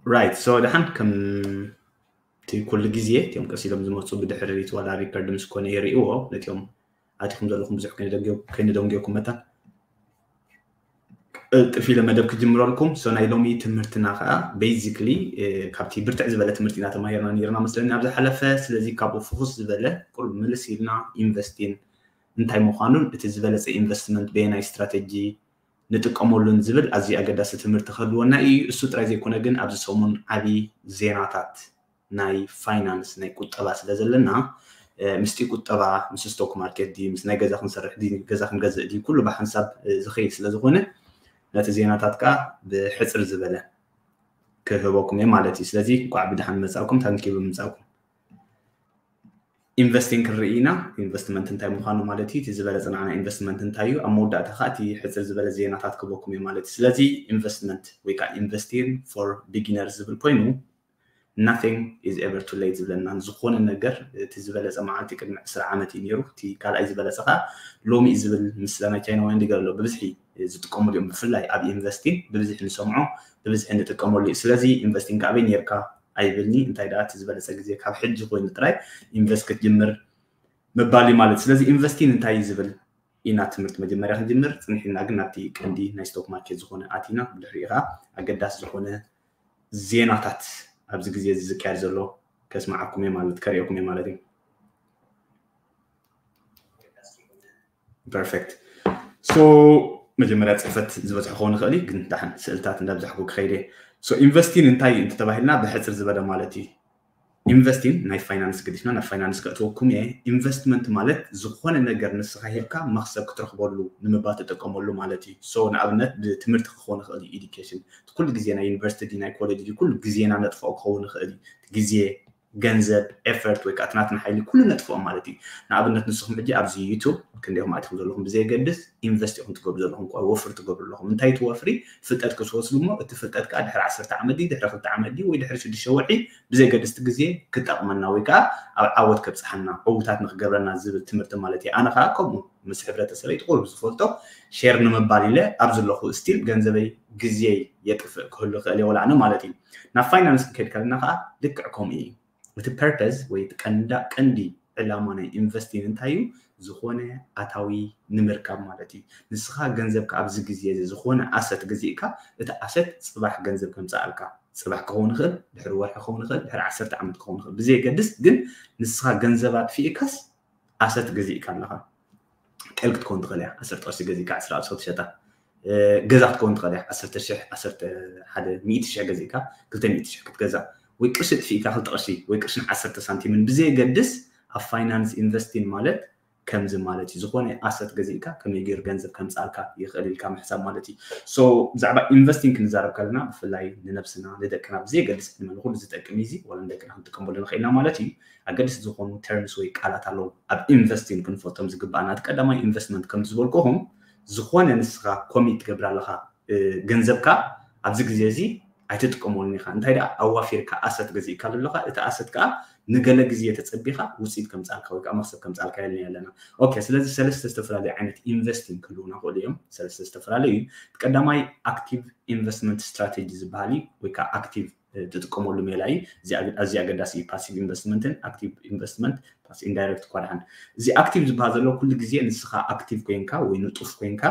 Right, so ደሓን ከም እቲ ኩሉ ግዜ እቲኦም ቀሲሎም ዝመፁ ብድሕሪት ዋላ ሪከርድ ምስ ኮነ ይርእዎ። ነቲኦም ኣቲኹም ዘለኹም ብዙሕ ከይንደንግዮ- ከይንደንግየኩም መታን ቅልጥፍ ኢለ መደብ ክጅምረልኩም። So ናይ ሎሚ ትምህርትና ከዓ basically ካብቲ ብርትዕ ዝበለ ትምህርቲ ኢና ተማሂርና ነይርና መስለኒ ኣብ ዝሓለፈ። ስለዚ ካብኡ ፍኹስ ዝበለ ቁሩብ ምልስ ኢልና ኢንቨስቲን እንታይ ምዃኑን እቲ ዝበለፀ ኢንቨስትመንት በየናይ ስትራተጂ ንጥቀመሉን ዝብል ኣዝዩ ኣገዳሲ ትምህርቲ ክህልወና እዩ። እሱ ጥራይ ዘይኮነ ግን ኣብዚ ሰሙን ዓብዪ ዜናታት ናይ ፋይናንስ ናይ ቁጠባ ስለ ዘለና ምስጢ ቁጠባ ምስ ስቶክ ማርኬት ድዩ ምስ ናይ ገዛ ክንሰርሕ ድዩ ገዛ ክንገዝእ ድዩ ኩሉ ብሓንሳብ ዝኸይድ ስለ ዝኾነ ነቲ ዜናታት ከዓ ብሕፅር ዝበለ ክህበኩም እየ ማለት እዩ። ስለዚ እንኳዕ ብድሓን መፃእኩም፣ ታንኪዩ ብምፃእኩም። ኢንቨስቲንግ ክንርኢ ኢና። ኢንቨስትመንት እንታይ ምዃኑ ማለት እዩ፣ እቲ ዝበለፀ ንዓና ኢንቨስትመንት እንታይ እዩ፣ ኣብ መወዳእታ ከዓ እቲ ሕፅር ዝበለ ዜናታት ክህበኩም እየ ማለት እዩ። ስለዚ ኢንቨስትመንት ወይ ከዓ ኢንቨስቲንግ ፎር ቢጊነርስ ዝብል ኮይኑ nothing is ever too late ዝብለና ዝኾነ ነገር እቲ ዝበለፀ መዓልቲ ቅድሚ ዕስራ ዓመት እዩ ነይሩ። እቲ ካልኣይ ዝበለፀ ከዓ ሎሚ እዩ ዝብል ምስላ ናይ ቻይናውያን ድገር ኣሎ ብብዝሒ ዝጥቀሙሉ እዮም። ብፍላይ ኣብ ኢንቨስቲንግ ብብዝሒ ንሰምዖ ብብዝሒ ንጥቀመሉ እዩ። ስለዚ ኢንቨስቲንግ ካበይ ነርካ ኣይብልኒ እንታይ ደኣ እቲ ዝበለፀ ግዜ ካብ ሕጂ ኮይኑ ጥራይ ኢንቨስት ክትጅምር ምባል እዩ ማለት። ስለዚ ኢንቨስቲንግ እንታይ እዩ ዝብል ኢና ትምህርቲ መጀመርያ ክንጅምር ፅኒሕና ግን ናብቲ ቀንዲ ናይ ስቶክ ማርኬት ዝኾነ ኣቲና ብድሕሪኡ ከዓ ኣገዳሲ ዝኾነ ዜናታት ኣብዚ ግዜ እዚ ዝካየድ ዘሎ ከስማዓኩም እየ ማለት ከርእየኩም እየ ማለት እዩ። ፐርፌክት። So መጀመርያ ፅሕፈት ዝበዝሐ ክኸውን ይኽእል እዩ ግን ደሓን ስእልታት እንዳብዛሕኩ ክኸይደ። So ኢንቨስቲን እንታይ እዩ እንተተባሂልና ብሕፅር ዝበለ ማለት እዩ። ኢንቨስቲን ናይ ፋይናንስ ገዲፍና ናብ ፋይናንስ ከእትወኩም እየ። ኢንቨስትመንት ማለት ዝኾነ ነገር ንስኻ ሂብካ መኽሰብ ክትረኽበሉ ንምባል ትጥቀመሉ ማለት እዩ። So ንኣብነት ብትምህርቲ ክኾን ይኽእል እዩ፣ ኤዱኬሽን ኩሉ ግዜ ናይ ዩኒቨርሲቲ ድዩ ናይ ኮሌጅ ድዩ ኩሉ ግዜና ነጥፍኦ ክኸውን ይኽእል እዩ። ግዜ፣ ገንዘብ፣ ኤፈርት ወይ ከዓ እቲ ናትና ሓይሊ ኩሉ ነጥፍኦ ማለት እዩ። ንኣብነት ንስኹም ሕጂ ኣብዚ ዩቱብ ክንደይኹም ኣቲኹም ዘለኹም ብዘየገድስ ኢንቨስት ኢኹም ትገብሩ ዘለኹም፣ ወፍሪ ትገብሩ ኣለኹም። እንታይ እቲ ወፍሪ? ፍልጠት ክትወስዱ እሞ እቲ ፍልጠት ከዓ ድሕሪ ዓሰርተ ዓመት ድዩ ድሕሪ ክልተ ዓመት ድዩ ወይ ድሕሪ ሽዱሽተ ወርሒ ብዘየገድስ እቲ ግዜ ክጠቕመና ወይ ከዓ ኣብ ዓወት ከብፅሓና ዕውታት ንክገብረና ዝብል ትምህርቲ ማለት እዩ። ኣነ ከዓ ከምኡ ምስ ሕብረተሰበይ እቲ ቁሩብ ዝፈልጦ ሼር ንምባል ኢለ ኣብ ዘለኹ ስቲል ገንዘበይ ግዜይ የጥፍእ ክህሉ ይኽእል እየ ወላ ኣነ ማለት እዩ። ናብ ፋይናንስ ክንከይድ ከለና ከዓ ልክዕ ከምኡ እዩ። እቲ ፐርፐዝ ወይ እቲ ቀንዳ ቀንዲ ዕላማ ናይ ኢንቨስቲንግ እንታይ እዩ? ዝኾነ ኣታዊ ንምርካብ ማለት እዩ። ንስኻ ገንዘብካ ኣብዚ ግዜ እዚ ዝኾነ ኣሰት ገዚእካ እቲ ኣሰት ፅባሕ ገንዘብ ከምፅኣልካ ፅባሕ ክኸውን ይኽእል፣ ድሕሪ ወርሒ ክኸውን ይኽእል፣ ድሕሪ ዓሰርተ ዓመት ክኸውን ይኽእል ብዘየገድስ ግን ንስኻ ገንዘብ ኣጥፊእካስ ኣሰት ገዚእካ ኣለኻ። ጤል ክትከውን ትኽእል እያ፣ ዓሰርተ ቅርሺ ገዚእካ ዕስራ ቅርሺ ክትሸጣ። ገዛ ክትከውን ትኽእል እያ፣ ዓሰርተ ሽሕ፣ ዓሰርተ ሓደ፣ ሚእቲ ሽሕ ገዚእካ ክልተ ሚእቲ ሽሕ ክትገዛ ወይ ቅርሺ ጥፊእካ ክልተ ቅርሺ ወይ ቅርሽን ዓሰርተ ሳንቲምን ብዘየገድስ ኣብ ፋይናንስ ኢንቨስቲን ማለት ከምዚ ማለት እዩ። ዝኾነ ኣሰት ገዚእካ ከመይ ገይሩ ገንዘብ ከምፅኣልካ ይኽእል ኢልካ ምሕሳብ ማለት እዩ። So ብዛዕባ ኢንቨስቲንግ ክንዛረብ ከለና ብፍላይ ንነብስና ንደቅና ብዘየገድስ ዕድመ ንኩሉ ዝጠቅም እዩ። እዚ ዋላ ንደቅና ክንጥቀመሉ ንኽእል ኢና ማለት እዩ። ኣገደስቲ ዝኾኑ ተርምስ ወይ ቃላት ኣለዉ ኣብ ኢንቨስቲንግ ክንፈልጦም ዝግባኣና። እቲ ቀዳማይ ኢንቨስትመንት ከም ዝበልኩኹም ዝኾነ ንስኻ ኮሚት ትገብር ኣለኻ ገንዘብካ ኣብዚ ግዜ እዚ ኣይትጥቀመሉን ኢኻ። እንታይ ደኣ ኣዋፊርካ ኣሰት ገዚእካ ኣለኻ፣ እቲ ኣሰት ከዓ ንገለ ግዜ ተፀቢኻ ውፅኢት ከምፃልካ ወይ ከዓ መክሰብ ከምፃልካ የልና ኣለና። ኦኬ፣ ስለዚ ሰለስተ ዝተፈላለዩ ዓይነት ኢንቨስቲንግ ክህልውና ክእሉ እዮም። ሰለስተ ዝተፈላለዩ እዩ። ቀዳማይ ኣክቲቭ ኢንቨስትመንት ስትራቴጂ ዝበሃል እዩ ወይ ከዓ ኣክቲቭ ትጥቀመሉ ሜላ እዩ። እዚ ኣገዳሲ እዩ። ፓሲቭ ኢንቨስትመንትን ኣክቲቭ ኢንቨስትመንት ኢንዳይሬክት እኳ ደሓን። እዚ ኣክቲቭ ዝበሃል ዘሎ ኩሉ ግዜ ንስኻ ኣክቲቭ ኮይንካ ወይ ንጡፍ ኮይንካ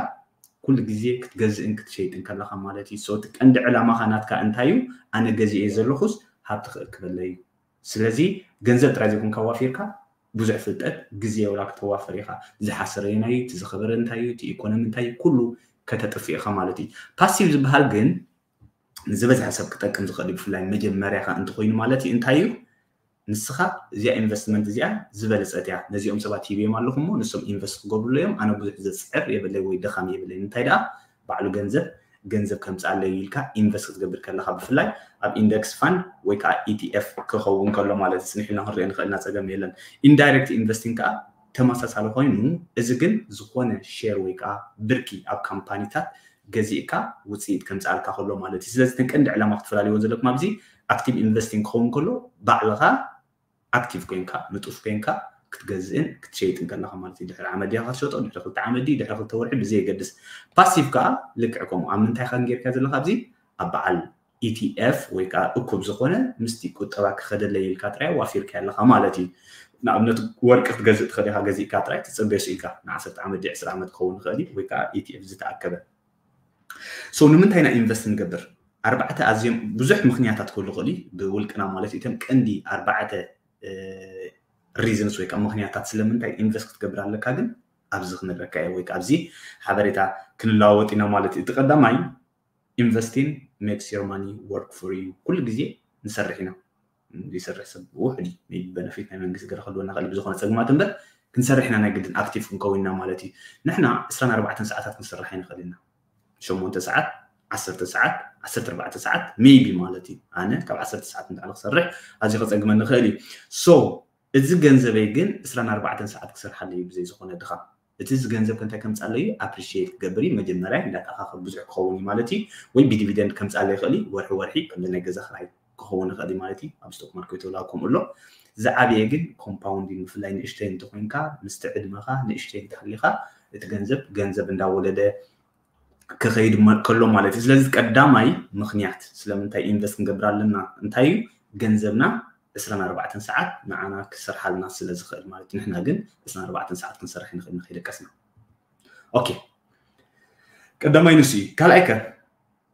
ኩሉ ግዜ ክትገዝእን ክትሸይጥን ከለኻ ማለት እዩ። So እቲ ቀንዲ ዕላማኻ ናትካ እንታይ እዩ? ኣነ ገዚኤ ዘለኹስ ሃብቲ ክእክበለይ እዩ። ስለዚ ገንዘብ ጥራይ ዘይኮንካ ዋፊርካ ብዙሕ ፍልጠት ግዜ ውላ ክተዋፈር ኢኻ። ዝሓሰረ የናይ እቲ ዝኸበረ እንታይ እዩ እቲ ኢኮኖሚ እንታይ እዩ ኩሉ ከተጥፍ ኢኻ ማለት እዩ። ፓሲቭ ዝበሃል ግን ዝበዝሐ ሰብ ክጠቅም ዝኽእል እዩ። ብፍላይ መጀመርያኻ እንተኮይኑ ማለት እዩ እንታይ እዩ ንስኻ እዚኣ ኢንቨስትመንት እዚኣ ዝበለፀት እያ ነዚኦም ሰባት ሂብዮም ኣለኹ እሞ ንሶም ኢንቨስት ክገብሩሎ እዮም። ኣነ ብዙሕ ዘፅዕር የብለይ ወይ ደኻም የብለይ። እንታይ ደኣ ባዕሉ ገንዘብ ገንዘብ ከምፅኣለይ ኢልካ ኢንቨስት ክትገብር ከለካ ብፍላይ ኣብ ኢንደክስ ፋንድ ወይ ከዓ ኢቲኤፍ ክኸውን ከሎ ማለት እዩ። ፅንሕ ኢልና ክንሪኦ ንኽእል ኢና ፀገም የለን። ኢንዳይሬክት ኢንቨስቲንግ ከዓ ተመሳሳሊ ኮይኑ እዚ ግን ዝኾነ ሼር ወይ ከዓ ብርኪ ኣብ ካምፓኒታት ገዚእካ ውፅኢት ከምፅኣልካ ከሎ ማለት እዩ። ስለዚ እተን ቀንዲ ዕላማ ክትፈላለይዎ ዘለኩም ኣብዚ ኣክቲቭ ኢንቨስቲንግ ክኸውን ከሎ ባዕልኻ ኣክቲቭ ኮይንካ ንጡፍ ኮይንካ ክትገዝእን ክትሸይጥን ከለካ ማለት እዩ። ድሕሪ ዓመት ድያ ክትሸጦ ድሕሪ ክልተ ዓመት ድዩ ድሕሪ ክልተ ወርሒ ብዘየገድስ። ፓሲቭ ከዓ ልክዕ ከምኡ ኣብ ምንታይ ካ ጌርካ ዘለካ ኣብዚ ኣብ በዓል ኢቲኤፍ ወይ ከዓ እኩብ ዝኾነ ምስቲ ቁጠባ ክኸደለይ ኢልካ ጥራይ ዋፊርካ ኣለኻ ማለት እዩ። ንኣብነት ወርቂ ክትገዝእ ትኽእል ኢኻ፣ ገዚእካ ጥራይ ትፅበ ስኢልካ ንዓሰርተ ዓመት ድዩ ዕስራ ዓመት ክኸውን ይኽእል እዩ፣ ወይ ከዓ ኢቲኤፍ ዝተኣከበ። So ንምንታይ ኢና ኢንቨስት ንገብር? ኣርባዕተ ኣዝዮም ብዙሕ ምኽንያታት ክህሉ ይኽእል እዩ። ብውልቅና ማለት እዩ። እተን ቀንዲ ኣርባዕተ ሪዝንስ ወይ ከዓ ምኽንያታት ስለምንታይ ኢንቨስት ክትገብር ኣለካ ግን ኣብዚ ክንረካ እየ ወይ ከዓ ኣብዚ ሓበሬታ ክንለዋወጥ ኢና ማለት እዩ። እቲ ቀዳማይ ኢንቨስቲንግ ሜክስ ዮር ማኒ ወርክ ፎር ዩ። ኩሉ ግዜ ንሰርሕ ኢና። ዝሰርሕ ሰብ ውሕድ እዩ። ቢ በነፊት ናይ መንግስቲ ገለ ክህልወና ክእል ብዝኾነ ፀግማት እምበር ክንሰርሕ ኢና ናይ ግድን ኣክቲቭ ክንከውን ኢና ማለት እዩ። ንሕና ዕስራን ኣርባዕተን ሰዓታት ክንሰርሕ ኣይንኽእል ኢና። ሸሞንተ ሰዓት፣ ዓሰርተ ሰዓት፣ ዓሰርተ ኣርባዕተ ሰዓት ሜይቢ ማለት እዩ። ኣነ ካብ ዓሰርተ ሰዓት ንላዕሊ ክሰርሕ ኣዝዩ ከፀግመኒ ይኽእል እዩ። ሶ እዚ ገንዘበይ ግን ዕስራን ኣርባዕተን ሰዓት ክሰርሓሉ እዩ ብዘይ ዝኾነ ድኻም። እቲ እዚ ገንዘብ ከ እንታይ ከምፅኣለይ እዩ? ኣፕሪሺየት ክገብር እዩ። መጀመርያ እንዳታኻ ብዙሕ ክኸውን እዩ ማለት እዩ። ወይ ብዲቪደንድ ከምፅኣለይ ይኽእል እዩ። ወርሒ ወርሒ ከምዚ ናይ ገዛ ክራይ ክኸውን ይኽእል እዩ ማለት እዩ። ኣብ ስቶክ ማርኬት ወላ ከምኡ ኣሎ። ዝዓበየ ግን ኮምፓውንዲንግ፣ ብፍላይ ንእሽተይ እንተኮይንካ ምስቲ ዕድመኻ ንእሽተይ እንተሃሊኻ እቲ ገንዘብ ገንዘብ እንዳወለደ ክኸይድ ከሎ ማለት እዩ። ስለዚ ቀዳማይ ምኽንያት ስለምንታይ ኢንቨስት ክንገብር ኣለና እንታይ እዩ? ገንዘብና ዕስራን ኣርባዕተን ሰዓት ንዓና ክሰርሓልና ስለ ዝኽእል ማለት እዩ። ንሕና ግን ዕስራን ኣርባዕተን ሰዓት ክንሰርሕ ንኽእል ንኸይደቀስና። ኦኬ፣ ቀዳማይ ንሱ እዩ። ካልኣይ ከ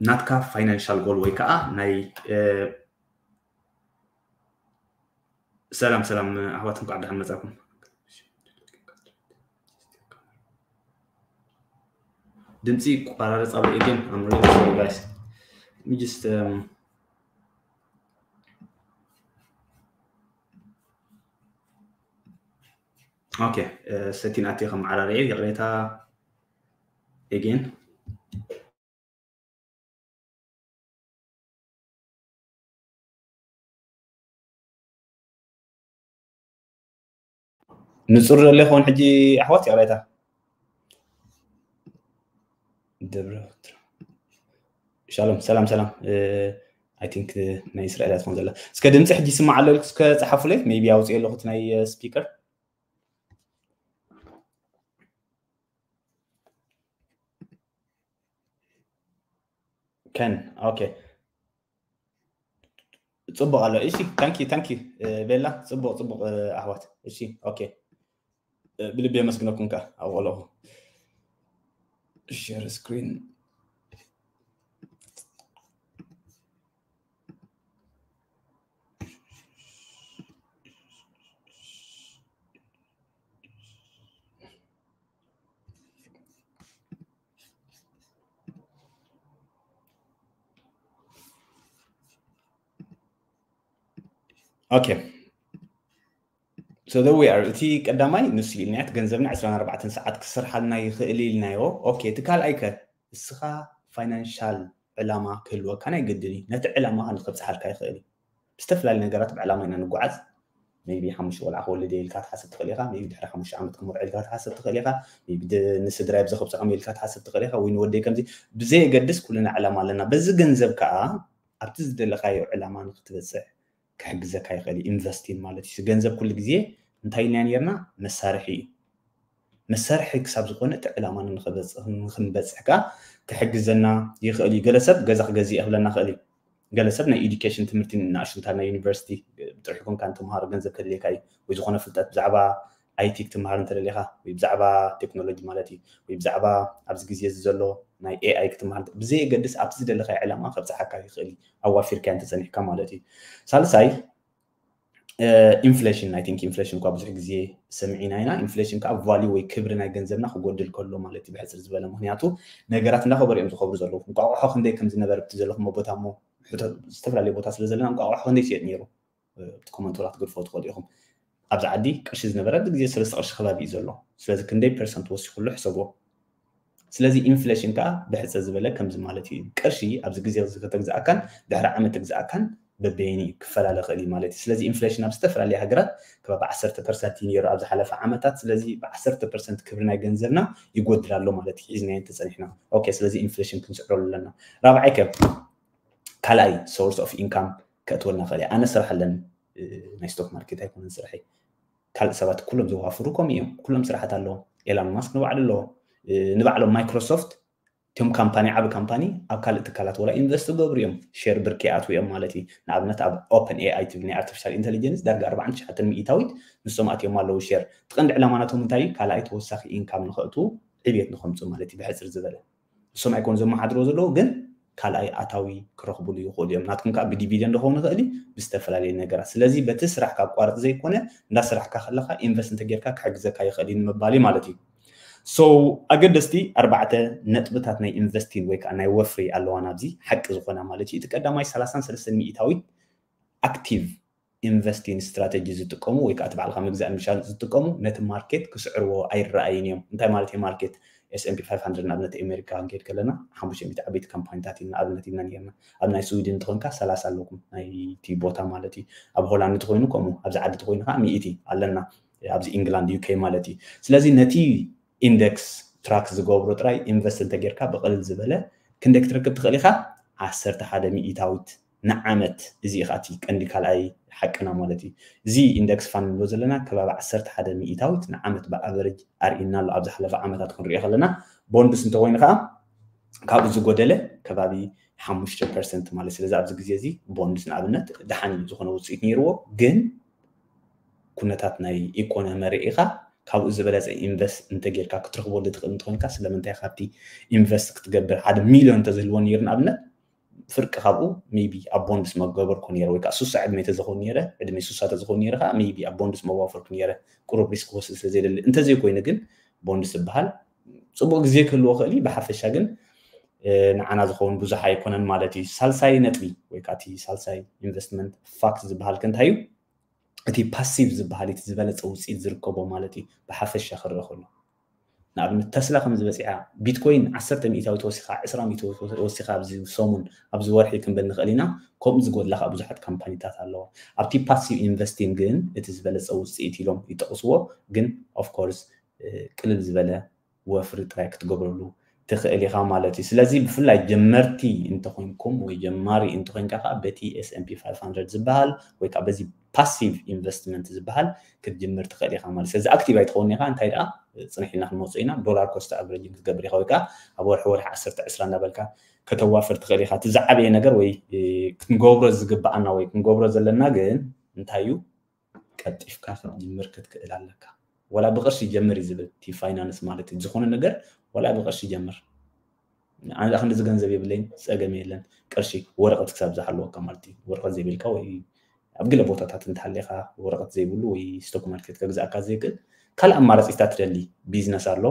ናትካ ፋይናንሻል ጎል ወይ ከዓ ናይ ሰላም ሰላም ኣሕዋት፣ እንኳዕ ደሓን መጻኩም። ድምፂ ይቆራረፅ ኣሎ። Again, I'm really sorry, guys. Let me just, um, okay, uh, setting ኣትየ ከመዓራርየ ይቕሬታ። Again. ንጹር ዘሎ ይኸውን ሕጂ ኣሕዋት? ይቕሬታ። ደብረ ሻሎም፣ ሰላም ሰላም። I think ናይ እስራኤል እያ ትኾን ዘላ። እስከ ድምፂ ሕጂ ይስማዕ ኣሎ ኢልኩ እስከ ጸሓፉለይ። ሜይቢ ኣውፅእ ኣለኹ እቲ ናይ ስፒከር። ከን ኦኬ፣ ጽቡቕ ኣሎ። እሺ፣ ታንኪ ታንኪ ቤላ፣ ጽቡቕ ጽቡቕ ኣሕዋት። እሺ፣ ኦኬ፣ ብልቢ የመስግነኩም ከኣ ኣብ ቆለኹ ሼር ስክሪን። ኦኬ፣ so there we are። እቲ ቀዳማይ ንሱ ኢልናዮ፣ እቲ ገንዘብና ዕስራን ኣርባዕተን ሰዓት ክሰርሓልና ይኽእል ኢልናዮ። ኦኬ፣ እቲ ካልኣይ ከ? እስኻ ፋይናንሻል ዕላማ ክህልወካ ናይ ግድን እዩ። ነቲ ዕላማኻ ንኸብጽሓልካ ይኽእል እዩ። ብዝተፈላለዩ ነገራት ብዕላማ ኢና ንጓዓዝ። ሜይቢ ሓሙሽተ ቆልዓ ክወልድ እየ ኢልካ ትሓስብ ትኽእል ኢኻ። ሜይቢ ድሕሪ ሓሙሽተ ዓመት ክምርዖ ኢልካ ትሓስብ ትኽእል ኢኻ። ሜይቢ ድ-፣ ንስድራይ ብዚ ከብጽሖም ኢልካ ትሓስብ ትኽእል ኢኻ። ወይ ንወደይ ከምዚ፣ ብዘየገድስ ኩልና ዕላማ ኣለና። በዚ ገንዘብ ከኣ ኣብቲ ዝደለኻዮ ዕላማ ንኽትበጽሕ ክሕግዘካ ይኽእል እዩ። ኢንቨስቲንግ ማለት እዩ። ገንዘብ ኩሉ ግዜ እንታይ ኢልና ነርና? መሳርሒ እዩ። መሳርሒ ክሳብ ዝኾነ እቲ ዕላማ ንኽበጽ-፣ ንኽንበጽሕ ከኣ ክሕግዘና ይኽእል እዩ። ገለ ሰብ ገዛ ክገዝእ እየ ክብለና ይኽእል እዩ። ገለ ሰብ ናይ ኤዱኬሽን ትምህርቲ ንኣሽቱ ናይ ዩኒቨርሲቲ ጥራሕ ኮንካ ንተምሃሮ ገንዘብ ከድልየካ እዩ። ወይ ዝኾነ ፍልጠት ብዛዕባ ኣይቲ ክትምሃር እንተደሊኻ፣ ወይ ብዛዕባ ቴክኖሎጂ ማለት እዩ፣ ወይ ብዛዕባ ኣብዚ ግዜ እዚ ዘሎ ናይ ኤኣይ ክትምሃር እንተ-፣ ብዘየገድስ ኣብቲ ዝደለኻዮ ዕላማ ከብጽሓካ ይኽእል እዩ፣ ኣዋፊርካዮ እንተጸኒሕካ ማለት እዩ። ሳልሳይ፣ እ፣ ኢንፍሌሽን፣ I think ኢንፍሌሽን እኳ ብዙሕ ግዜ ሰሚዕና ኢና። ኢንፍሌሽን ከኣ ቫልዩ ወይ ክብሪ ናይ ገንዘብና ክጎድል ከሎ ማለት እዩ፣ ብሕጽር ዝበለ። ምኽንያቱ ነገራት እንዳኸበሩ እዮም ዝኸብሩ ዘለዉ። እንቋቑሖ ክንደይ ከም ዝነበረ ኣብቲ ዘለኹሞ ቦታ እሞ፣ ሕቶ-፣ ዝተፈላለየ ቦታ ስለ ዘለና፣ እንቋቑሖ ክንደይ ይሽየጥ ነይሩ? እ፣ ኣብቲ ኮመንት ወላ ክትገድፎ ትኽእሉ ኢኹም። ኣብዚ ዓዲ ቅርሺ ዝነበረ ኣብዚ ግዜ ሰለስተ ቅርሺ ከባቢ እዩ ዘሎ። ስለዚ ክንደይ ፐርሰንት ወሲኹሉ ሕሰብዎ። ስለዚ ኢንፍሌሽን ከኣ ብሕጽር ዝበለ ከምዚ ማለት እዩ። ቅርሺ ኣብዚ ግዜ እዚ ከተግዝኣካን ድሕሪ ዓመት ተግዝኣካን በበይኑ እዩ፣ ክፈላለ ይኽእል እዩ ማለት እዩ። ስለዚ ኢንፍሌሽን ኣብ ዝተፈላለያ ሃገራት ከባቢ ዓሰርተ ፐርሰንት እዩ ነይሩ ኣብ ዝሓለፈ ዓመታት። ስለዚ ብዓሰርተ ፐርሰንት ክብሪ ናይ ገንዘብና ይጎድል ኣሎ ማለት እዩ፣ ሒዝናዮ እንተጸኒሕና። ኦኬ፣ ስለዚ ኢንፍሌሽን ክንስዕረሉ ኣለና። ራብዓይ ከ ካልኣይ ሶርስ ኦፍ ኢንካም ከእትወልና ይኽእል እዩ። ኣነ ስራሕ ኣለኒ፣ እ፣ ናይ ስቶክ ማርኬት ኣይኮነን ስርሐይ። ካልእ ሰባት ኩሎም ዘዋፍሩ ከምኡ እዮም። ኩሎም ስራሓት ኣለዎም። ኤላን ማስክ ንባዕሉ ኣለዎ። እ፣ ንባዕሎም ማይክሮሶፍት እቶም ካምፓኒ ዓብ ካምፓኒ ኣብ ካልእ ትካላት ወላ ኢንቨስት ገብሩ እዮም ሸር ብርክ ይኣትዉ እዮም ማለት እዩ። ንኣብነት ኣብ ኦፕን ኤኣይ ትብል ናይ ኣርቲፊሻል ኢንተሊጀንስ ዳርጋ ኣርባዓን ትሽዓተን ሚእታዊት ንሶም ኣትዮም ኣለዉ ሸር። እቲ ቀንዲ ዕላማ ናቶም እንታይ እዩ? ካልኣይ ተወሳኺ ኢንካም ንኸእትዉ ዕብየት ንኸምፅኡ ማለት እዩ። ብሕፅር ዝበለ ንሶም ኣይኮኑ ዘመሓድሮ ዘለዉ ግን ካልኣይ ኣታዊ ክረኽብሉ ይኽእሉ እዮም። ናትኩም ከዓ ብዲቪደንድ ክኸውን ይኽእል እዩ ብዝተፈላለየ ነገራት። ስለዚ በቲ ስራሕ ካብ ቋርፅ ዘይኮነ እንዳ ስራሕካ ከለካ ኢንቨስት እንተጌርካ ክሕግዘካ ይኽእል እዩ ንምባል እዩ ማለት እዩ። So ኣገደስቲ ኣርባዕተ ነጥብታት ናይ ኢንቨስቲንግ ወይ ከዓ ናይ ወፍሪ ኣለዋ ናብዚ ሓቂ ዝኾና ማለት እዩ። እቲ ቀዳማይ ሰላሳን ሰለስተን ሚእታዊት ኣክቲቭ ኢንቨስቲንግ ስትራተጂ ዝጥቀሙ ወይ ከዓ እቲ ባዕልካ ምግዛእ ምሻል ዝጥቀሙ ነቲ ማርኬት ክስዕርዎ ኣይረኣይን እዮም። እንታይ ማለት እዩ ማርኬት? S and P five hundred ንኣብነት ኣሜሪካ ክንከይድ ከለና ሓሙሽተ ሚእቲ ዓበይቲ ካምፓኒታት ኢና ኣብነት ኢና ነርና። ኣብ ናይ ስዊድን እንተኾንካ ሰላሳ ኣለኩም ናይቲ ቦታ ማለት እዩ። ኣብ ሆላንድ እንተኾይኑ ከምኡ ኣብዚ ዓዲ እንተኾይኑ ከዓ ሚእቲ ኣለና ኣብዚ ኢንግላንድ ዩኬ ማለት እዩ። ስለዚ ነቲ ኢንደክስ ትራክ ዝገብሮ ጥራይ ኢንቨስት እንተጌርካ ብቕልል ዝበለ ክንደ ክትረክብ ትኽእል ኢኻ? ዓሰርተ ሓደ ሚእታዊት ንዓመት። እዚ ኢኻ እቲ ቀንዲ ካልኣይ ሓቅና ማለት እዩ። እዚ ኢንደክስ ፋንድ ንብሎ ዘለና ከባቢ ዓሰርተ ሓደ ሚእታዊት ንዓመት ብኣቨሬጅ ኣርእና ኣሎ። ኣብ ዝሓለፈ ዓመታት ክንሪኦ ከለና ቦንድስ እንተኮይኑ ከዓ ካብኡ ዝጎደለ ከባቢ ሓሙሽተ ፐርሰንት ማለት። ስለዚ ኣብዚ ግዜ እዚ ቦንድስ ንኣብነት ደሓን እዩ ዝኾነ ውፅኢት ነይርዎ፣ ግን ኩነታት ናይ ኢኮኖሚ ርኢኻ ካብኡ ዝበለፀ ኢንቨስት እንተጌርካ ክትረኽበሉ ትኽእል እንተኮይንካ ስለምንታይ ካብቲ ኢንቨስት ክትገብር ሓደ ሚሊዮን እንተዝህልዎ ነይሩ ንኣብነት ፍርቂ ካብኡ ሜቢ ኣብ ቦንድስ መገበርኩ ነይረ ወይ ከዓ ሱሳ ዕድመ ተዝኸውን ነይረ ዕድመ ሱሳ ተዝኸውን ነይረ ከዓ ሜቢ ኣብ ቦንድስ መዋፈርኩ ነይረ ቁሩብ ሪስክ ክወስድ ስለ ዘይደሊ። እንተዘይኮይኑ ግን ቦንድስ ዝበሃል ፅቡቅ ግዜ ክህልዎ ክእል ብሓፈሻ ግን ንዓና ዝኸውን ብዙሕ ኣይኮነን ማለት እዩ። ሳልሳይ ነጥቢ ወይ ከዓ እቲ ሳልሳይ ኢንቨስትመንት ፋክት ዝበሃል ከ እንታይ እዩ? እቲ ፓሲቭ ዝበሃል እቲ ዝበለፀ ውፅኢት ዝርከቦ ማለት እዩ። ብሓፈሻ ክረአ ከሎ ንኣብነት ተስላ ከም ዝበፂዓ ቢትኮይን ዓሰርተ ሚእታዊት ወሲኻ ዕስራ ሚእቲ ወሲኻ ኣብዚ ሰሙን ኣብዚ ወርሒ ክንብል ንኽእል ኢና። ከምኡ ዝጎድላ ከዓ ብዙሓት ካምፓኒታት ኣለዋ። ኣብቲ ፓሲቭ ኢንቨስቲንግ ግን እቲ ዝበለፀ ውፅኢት ኢሎም ይጠቕስዎ። ግን ኦፍኮርስ ቅልል ዝበለ ወፍሪ ጥራይ ክትገብረሉ ትኽእል ኢኻ ማለት እዩ። ስለዚ ብፍላይ ጀመርቲ እንተኾይንኩም ወይ ጀማሪ እንተኾይንካ ከዓ በቲ S and P five hundred ዝበሃል ወይ ከዓ በዚ ፓሲቭ ኢንቨስትመንት ዝበሃል ክትጅምር ትኽእል ኢኻ ማለት። ስለዚ ኣክቲቭ ኣይትኸውን ኢኻ እንታይ ደኣ ፅንሕ ኢልና ክንመፅኦ ኢና። ዶላር ኮስት ኣቨሬጅ ክትገብር ኢኻ ወይ ከዓ ኣብ ወርሒ ወርሒ ዓሰርተ ዕስራ እናበልካ ከተዋፍር ትኽእል ኢኻ። እቲ ዝዓበየ ነገር ወይ ክንገብሮ ዝግብኣና ወይ ክንገብሮ ዘለና ግን እንታይ እዩ? ቀልጢፍካ ክትጅምር ክትክእል ኣለካ። ወላ ብቅርሺ ጀምር እዩ ዝብል እቲ ፋይናንስ ማለት እዩ። ዝኾነ ነገር ወላ ብቅርሺ ጀምር። ኣነ ደኣ ክንድዚ ገንዘብ የብለይን፣ ፀገም የለን። ቅርሺ ወረቐት ክሳብ ዝሃለወካ ማለት እዩ። ወረቐት ዘይብልካ ወይ ኣብ ገለ ቦታታት እንተሃሊኻ ወረቐት ዘይብሉ ወይ ስቶክ ማርኬት ከግዛእካ ዘይክእል ካልእ ኣማራፂታት ትደሊ ቢዝነስ ኣሎ።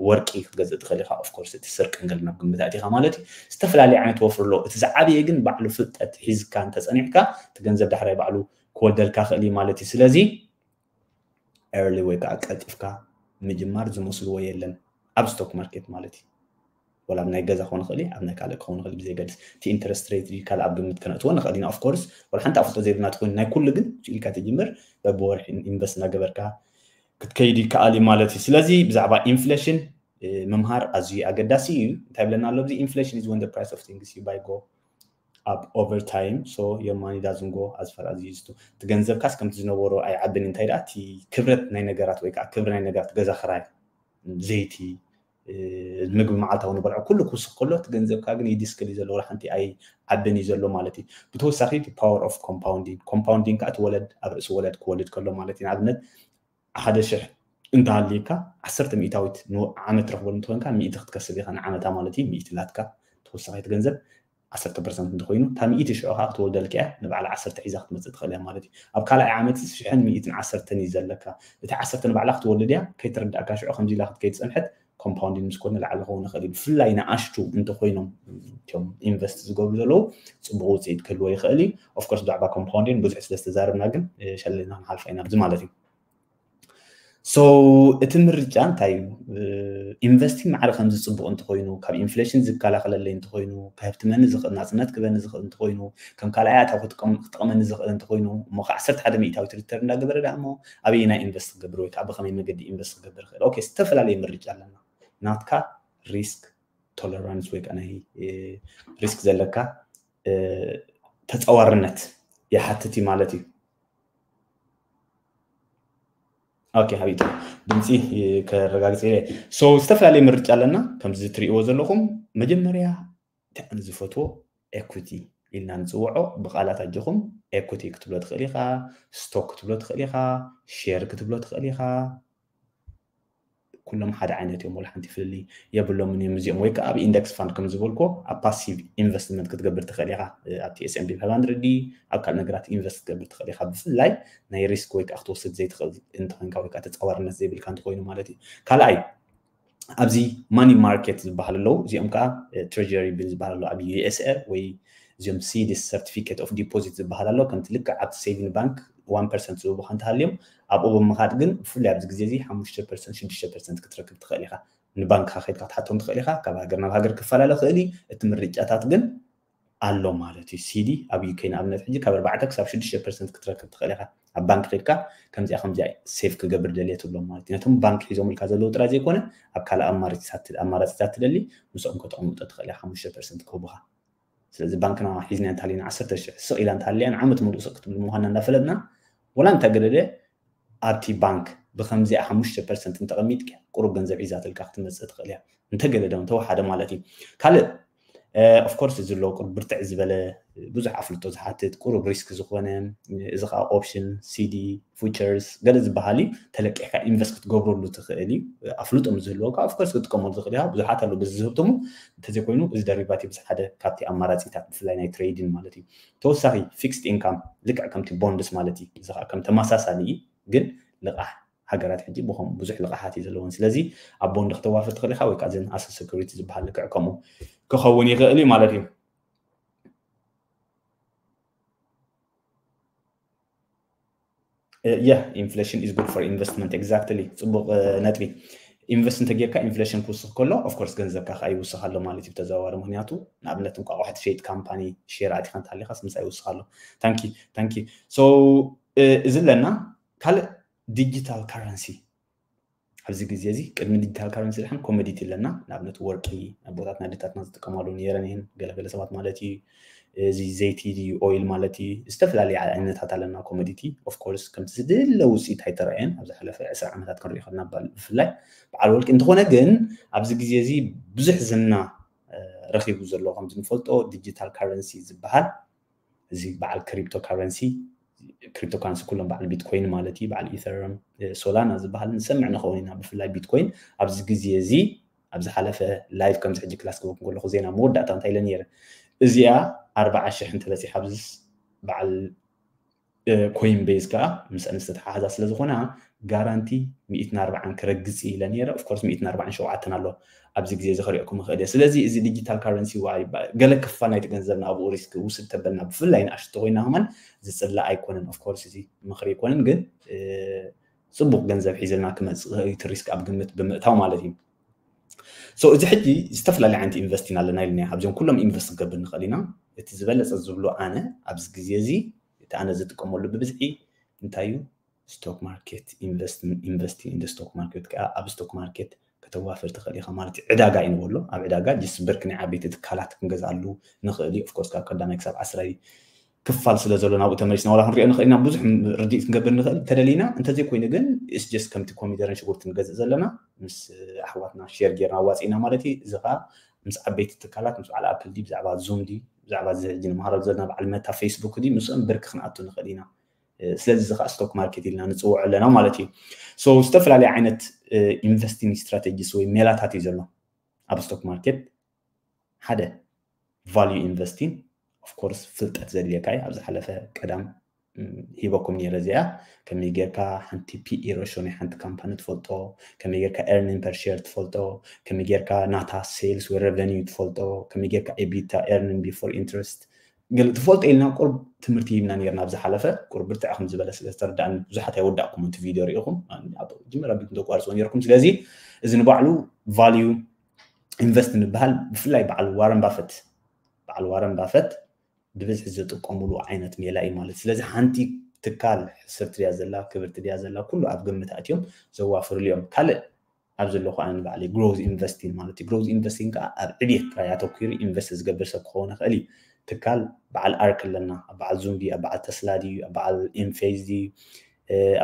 ወርቂ ክትገዝእ ትኽእል ኢኻ። ኦፍኮርስ እቲ ስርቂ እንገል ናብ ግምት ኣእቲኻ ማለት እዩ። ዝተፈላለዩ ዓይነት ወፍሪ ኣሎ። እቲ ዝዓበየ ግን ባዕሉ ፍልጠት ሒዝካ እንተፀኒሕካ እቲ ገንዘብ ዳሕራይ ባዕሉ ክወልደልካ ክእል እዩ ማለት እዩ። ስለዚ ኤርሊ ወይ ከዓ ቀልጢፍካ ምጅማር ዝመስልዎ የለን ኣብ ስቶክ ማርኬት ማለት እዩ። ወላ ኣብ ናይ ገዛ ክኸውን ይኽእል እዩ፣ ኣብ ናይ ካልእ ክኸውን ይኽእል እዩ፣ ብዘይገድስ እቲ ኢንተረስት ሬት ካልእ ኣብ ግምት ከነእትዎ ንኽእል ኢና። ኦፍኮርስ ወላ ሓንቲ ኣፍልጦ ዘይብልና ትኾይኑ ናይ ኩሉ ግን ኢልካ ትጅምር በብወርሒ ኢንቨስት እናገበርካ ክትከይድ ይከኣል እዩ ማለት እዩ። ስለዚ ብዛዕባ ኢንፍሌሽን ምምሃር ኣዝዩ ኣገዳሲ እዩ። እንታይ ብለና ኣሎ ኣብዚ ኢንፍሌሽን is when the price of things you buy go up over time, so your money doesn't go as far as it used to። እቲ ገንዘብካስ ከምቲ ዝነበሮ ኣይዓብን እንታይ ደኣ እቲ ክብረት ናይ ነገራት ወይ ከዓ ክብሪ ናይ ነገራት ገዛ ክራይ ዘይቲ ምግቢ መዓልታዊ ንበልዖ ኩሉ ክውስኽ ከሎ እቲ ገንዘብካ ግን ይድስክል እዩ ዘሎ ሓንቲ ኣይዓብን እዩ ዘሎ ማለት እዩ። ብተወሳኺ power of compounding compounding ከዓ እቲ ወለድ ኣብ ርእሲ ወለድ ክወልድ ከሎ ማለት እዩ። ንኣብነት ሓደ ሽሕ እንተሃልዩካ ዓሰርተ ሚእታዊት ዓመት ትረኽበሉ እንተኮንካ ሚእቲ ክትከስብ ኢኻ ንዓመታ ማለት እዩ። ሚእቲ ናትካ ተወሳኺት ገንዘብ ዓሰርተ ፐርሰንት እንተኮይኑ እታ ሚእቲ ሽዑ ከዓ ክትወልደልካ እያ ንባዕላ ዓሰርተ ሒዛ ክትመፅእ ትኽእል እያ ማለት እዩ። ኣብ ካልኣይ ዓመት ሽሕን ሚእትን ዓሰርተን እዩ ዘለካ። እቲ ዓሰርተ ንባዕላ ክትወልድ እያ ከይተረዳእካ ሽዑ ከምዚ ኢላ ክትከይድ ዝፀንሐት ኮምፓውንዲንግ ምስ ኮነ ላዕሊ ክኸውን ይኽእል እዩ። ብፍላይ ንኣሽቱ እንተኮይኖም እቶም ኢንቨስት ዝገብሩ ዘለዉ ፅቡቅ ውፅኢት ክህልዎ ይኽእል እዩ። ኦፍኮርስ ብዛዕባ ኮምፓውንዲንግ ብዙሕ ስለ ዝተዛረብና ግን ሸለልና ክንሓልፋ ኢና ኣብዚ ማለት እዩ። So እቲ ምርጫ እንታይ እዩ? ኢንቨስቲንግ ማዕረ ከምዚ ፅቡቅ እንተኮይኑ ካብ ኢንፍሌሽን ዝከላኸለለይ እንተኮይኑ ከህብትመኒ ዝኽእል ናፅነት ክበኒ ዝኽእል እንተኮይኑ ከም ካልኣይ ኣታዊ ክጥቕመኒ ዝኽእል እንተኮይኑ እሞ ከ ዓሰርተ ሓደ ሚእታዊት ሪተርን እንዳገበረ ዳ እሞ ኣበየናይ ኢንቨስት ክገብር ወይ ከዓ ብከመይ መገዲ ኢንቨስት ክገብር ይኽእል? ኦኬ ዝተፈላለዩ ምርጫ ኣለና። ናትካ ሪስክ ቶለራንስ ወይ ከዓ ናይ ሪስክ ዘለካ ተፃዋርነት ይሓትት እዩ ማለት እዩ። ኦኬ፣ ሃቢጡ ድምፂ ከረጋግፅ ኢለ። So ዝተፈላለዩ ምርጫ ኣለና። ከምዚ ትሪእዎ ዘለኹም መጀመርያ እንታይ ኣነ ዝፈትዎ ኤኩቲ ኢልና ንፅውዖ፣ ብቃላት ኣጆኹም ኤኩቲ ክትብሎ ትኽእል ኢኻ፣ ስቶክ ክትብሎ ትኽእል ኢኻ፣ ሼር ክትብሎ ትኽእል ኢኻ። ኩሎም ሓደ ዓይነት እዮም፣ ወላ ሓንቲ ፍልልይ የብሎምን እዮም። እዚኦም ወይ ከዓ ኣብ ኢንደክስ ፋንድ ከም ዝበልኮ ኣብ ፓሲቭ ኢንቨስትመንት ክትገብር ትኽእል ኢኻ። ኣብ ቲ ኤስ ኤን ፒ ፋይቭ ሃንድረድ ዲ ኣብ ካልእ ነገራት ኢንቨስት ክትገብር ትኽእል ኢኻ። ብፍላይ ናይ ሪስክ ወይ ከዓ ክትወስድ ዘይትኽእል እንተኾይንካ ወይ ከዓ ተፃዋርነት ዘይብልካ እንተኾይኑ ማለት እዩ። ካልኣይ ኣብዚ ማኒ ማርኬት ዝበሃል ኣለዉ። እዚኦም ከዓ ትሬጀሪ ቢል ዝበሃል ኣለዉ ኣብ ዩ ኤስ ኤ ወይ እዚኦም ሲዲ ሰርቲፊኬት ኦፍ ዲፖዚት ዝበሃል ኣሎ። ከምቲ ልክዕ ኣብቲ ሴቪንግ ባንክ ዋን ፐርሰንት ዝህቡኻ እንተሃልዮም ኣብኡ ብምኻድ ግን ብፍላይ ኣብዚ ግዜ እዚ ሓሙሽተ ፐርሰንት ሽዱሽተ ፐርሰንት ክትረክብ ትኽእል ኢኻ። ንባንክኻ ከይድካ ክትሓቶም ትኽእል ኢኻ። ካብ ሃገር ናብ ሃገር ክፈላለ ክእል እዩ። እቲ ምርጫታት ግን ኣሎ ማለት እዩ። ሲዲ ኣብ ዩኬ ንኣብነት ሕጂ ካብ ኣርባዕተ ክሳብ ሽዱሽተ ፐርሰንት ክትረክብ ትኽእል ኢኻ። ኣብ ባንክ ከይድካ ከምዚኣ ከምዚኣ ሴፍ ክገብር ደልየ ትብሎም ማለት እዩ። ነቶም ባንክ ሒዞምልካ ዘለዉ ጥራይ ዘይኮነ ኣብ ካልእ ኣማራፂታት ኣማራፂታት ትደሊ ምስኦም ከተቕምጦ ትኽእል ኢኻ። ሓሙሽተ ፐርሰንት ክህቡኻ። ስለዚ ባንክና ሒዝና እንተሃሊና ዓሰርተ ሽሕ ስቕ ኢላ እንተሃልያ ንዓመት ሙሉእ ስቕ ክትብል ምዃና እንዳፈለጥና ወላ እንተገደደ ኣብቲ ባንክ ብከምዚኣ ሓሙሽተ ፐርሰንት እንተቐሚጥካ ቁሩብ ገንዘብ ሒዛትልካ ክትመፅእ ትኽእል እያ። እንተገደደ እንተወሓደ ማለት እዩ። ካልእ ኦፍኮርስ እዚ ኣሎ ቁሩብ ብርትዕ ዝበለ ብዙሕ ኣፍልጦ ዝሓትት ቁሩብ ሪስክ ዝኾነ እዚ ከዓ ኦፕሽን ሲዲ ፉቸርስ ገለ ዝበሃል እዩ። ተለቂሕካ ኢንቨስት ክትገብረሉ ትኽእል እዩ። ኣፍልጦ ምስ ዝህልወካ ኦፍኮርስ ክትጥቀመሉ ትኽእል ኢኻ። ብዙሓት ኣለዉ በዚ ዝህብትሙ። እንተዘይኮይኑ እዚ ደሪቫቲቭስ ሓደ ካብቲ ኣማራፂታት ብፍላይ ናይ ትሬዲን ማለት እዩ። ተወሳኺ ፊክስድ ኢንካም ልክዕ ከምቲ ቦንድስ ማለት እዩ። እዚ ከዓ ከም ተመሳሳሊ እዩ፣ ግን ልቓሕ ሃገራት ሕጂ ብኸም ብዙሕ ልቓሓት እዩ ዘለወን። ስለዚ ኣብ ቦንድ ክተዋፍር ትኽእል ኢኻ ወይ ከዓ ዘን ኣሰ ሰኩሪቲ ዝበሃል ልክዕ ከምኡ ክኸውን ይኽእል እዩ ማለት እዩ። Yeah, inflation is good for investment. Exactly. ፅቡቕ ነጥቢ። ኢንቨስት እንተጌርካ ኢንፍሌሽን ክውስኽ ከሎ ኦፍኮርስ ገንዘብካ ከዓ ይውስኽ ኣሎ ማለት እዩ ብተዘዋዋሪ። ምክንያቱ ንኣብነት እንቋቑሖ ትሸይጥ ካምፓኒ ሼር ኣቲኻ እንተሃሊኻስ ምሳይ ይውስኽ ኣሎ። ታንኪ ታንኪ። So እዚ ኣለና። ካልእ ዲጂታል ካረንሲ ኣብዚ ግዜ እዚ ቅድሚ ዲጂታል ካረንሲ ድሓን ኮሞዲቲ ኣለና። ንኣብነት ወርቂ ኣቦታትና ኣዴታትና ዝጥቀማሉ ነይረን እየን። ገለገለ ሰባት ማለት እዩ። እዚ ዘይቲ ድዩ ኦይል ማለት እዩ። ዝተፈላለዩ ዓይነታት ኣለና ኮሞዲቲ። ኦፍኮርስ ከምቲ ዝድለ ውፅኢት ኣይተረኣየን ኣብዚ ሓለፈ ዕስራ ዓመታት ክንሪኦ ከለና ብፍላይ በዓል ወርቂ። እንተኾነ ግን ኣብዚ ግዜ እዚ ብዙሕ ዝና ረኺቡ ዘሎ ከምዚ ንፈልጦ ዲጂታል ካረንሲ ዝበሃል እዚ በዓል ክሪፕቶ ካረንሲ ክሪፕቶ ካረንሲ ኩሎም በዓል ቢትኮይን ማለት እዩ። በዓል ኢተረም ሶላና ዝበሃል ንሰምዕ ንኸውን ኢና። ብፍላይ ቢትኮይን ኣብዚ ግዜ እዚ ኣብ ዝሓለፈ ላይቭ ከምዚ ሕጂ ክላስ ክብኩም ከለኹ ዜና መወዳእታ እንታይ ኢለ ነይረ? እዚኣ ኣርባዓ ሽሕ እንተበፂሓ ኣብዚ በዓል ኮይን ቤዝ ከዓ ምስአን ዝተተሓሓዛ ስለ ዝኾና ጋራንቲ ሚእትን ኣርባዓን ክረግፅ ኢለ ነይረ። ኦፍኮርስ ሚእትን ኣርባዓን ሸውዓተን ኣሎ ኣብዚ ግዜ እዚ ክሪኦኩም ይኽእል እየ። ስለዚ እዚ ዲጂታል ካረንሲ ገለ ክፋል ናይቲ ገንዘብና ኣብኡ ሪስክ ውስድ ተበልና ብፍላይ ንኣሽቱ ኮይና ከማን ዝፅላእ ኣይኮነን። ኦፍኮርስ እዚ ምኽሪ ኣይኮነን ግን ፅቡቕ ገንዘብ ሒዝልና ክመፅእ እቲ ሪስክ ኣብ ግምት ብምእታው ማለት እዩ። So እዚ ሕጂ ዝተፈላለዩ ዓይነት ኢንቨስቲን ኣለና ኢልና ኣብዚኦም ኩሎም ኢንቨስት ክገብር ንኽእል ኢና። እቲ ዝበለፀ ዝብሎ ኣነ ኣብዚ ግዜ እዚ እቲ ኣነ ዝጥቀመሉ ብብዝሒ እንታይ እዩ ስቶክ ማርኬት ኢንቨስቲን ኢንቨስቲን ኢን ስቶክ ማርኬት ከዓ ኣብ ስቶክ ማርኬት ከተዋፍር ትኽእል ኢኻ ማለት እዩ። ዕዳጋ እዩ ንበሎ ኣብ ዕዳጋ ጅስ ብርክ ናይ ዓበይቲ ትካላት ክንገዝኣሉ ንኽእል እዩ። ኦፍኮርስ ካብ ቀዳማይ ክሳብ ዓስራይ ክፋል ስለ ዘሎ ናብኡ ተመሊስና ዋላ ክንሪኦ ንኽእል ኢና ብዙሕ ርድኢት ክንገብር ንኽእል እንተደሊና እንተዘይኮይኑ ግን ስ ጀስት ከምቲ ኮሚደረን ሽጉርቲ ንገዝእ ዘለና ምስ ኣሕዋትና ሼር ጌርና ኣዋፂእና ማለት እዩ። እዚ ከዓ ምስ ዓበይቲ ትካላት ምስ በዓል ኣፕል ዲ ብዛዕባ ዙም ዲ ብዛዕባ እዚ ሕጂ ንመሃረሉ ዘለና በዓል መታ ፌስቡክ ዲ ምስኦም ብርክ ክንኣቱ ንኽእል ኢና። ስለዚ እዚ ከዓ ስቶክ ማርኬት ኢልና ንፅውዖ ኣለና ማለት እዩ። So ዝተፈላለዩ ዓይነት ኢንቨስቲንግ ስትራቴጂስ ወይ ሜላታት እዩ ዘሎ ኣብ ስቶክ ማርኬት። ሓደ ቫልዩ ኢንቨስቲንግ ኦፍኮርስ ፍልጠት ዘድልየካ እዩ። ኣብ ዝሓለፈ ቀዳም ሂበኩም ነይረ እዚኣ ከመይ ጌርካ ሓንቲ ፒኢ ሬሾ ናይ ሓንቲ ካምፓኒ ትፈልጦ፣ ከመይ ጌርካ ኤርኒንግ ፐር ሼር ትፈልጦ፣ ከመይ ጌርካ ናታ ሴልስ ወይ ሬቨኒው ትፈልጦ፣ ከመይ ጌርካ ኤቢታ ኤርኒንግ ቢፎር ኢንትረስት ገለ ትፈልጦ ኢልና ቁርብ ትምህርቲ ሂብና ነርና ኣብ ዝሓለፈ። ቁርብ ብርትዕ ከም ዝበለ ስለ ዝተረዳእኒ ብዙሓት ኣይወዳእኩም እቲ ቪድዮ ርኢኹም ጅምር ኣቢልኩም ተቋርፅዎ ነርኩም። ስለዚ እዚ ንባዕሉ ቫልዩ ኢንቨስት ንበሃል ብፍላይ በዓል ዋረን ባፈት በዓል ዋረን ባፈት ብብዝሒ ዝጥቀምሉ ዓይነት ሜላ እዩ ማለት። ስለዚ ሓንቲ ትካል ሕስርቲ ድያ ዘላ ክብርቲ ድያ ዘላ ኩሉ ኣብ ግምት ኣትዮም ዘዋፍርሉ እዮም። ካልእ ኣብ ዘለኹ ኣነ ንባዕለይ ግሮዝ ኢንቨስቲንግ ማለት እዩ። ግሮዝ ኢንቨስቲንግ ከዓ ኣብ ዕብየት ጥራይ ኣተኪሩ ኢንቨስት ዝገብር ሰብ ክኸውን ይኽእል እዩ። ትካል በዓል ኣርክ ኣለና፣ ኣብ በዓል ዙም ድዩ፣ ኣብ በዓል ተስላ ድዩ፣ ኣብ በዓል ኢንፌዝ ድዩ፣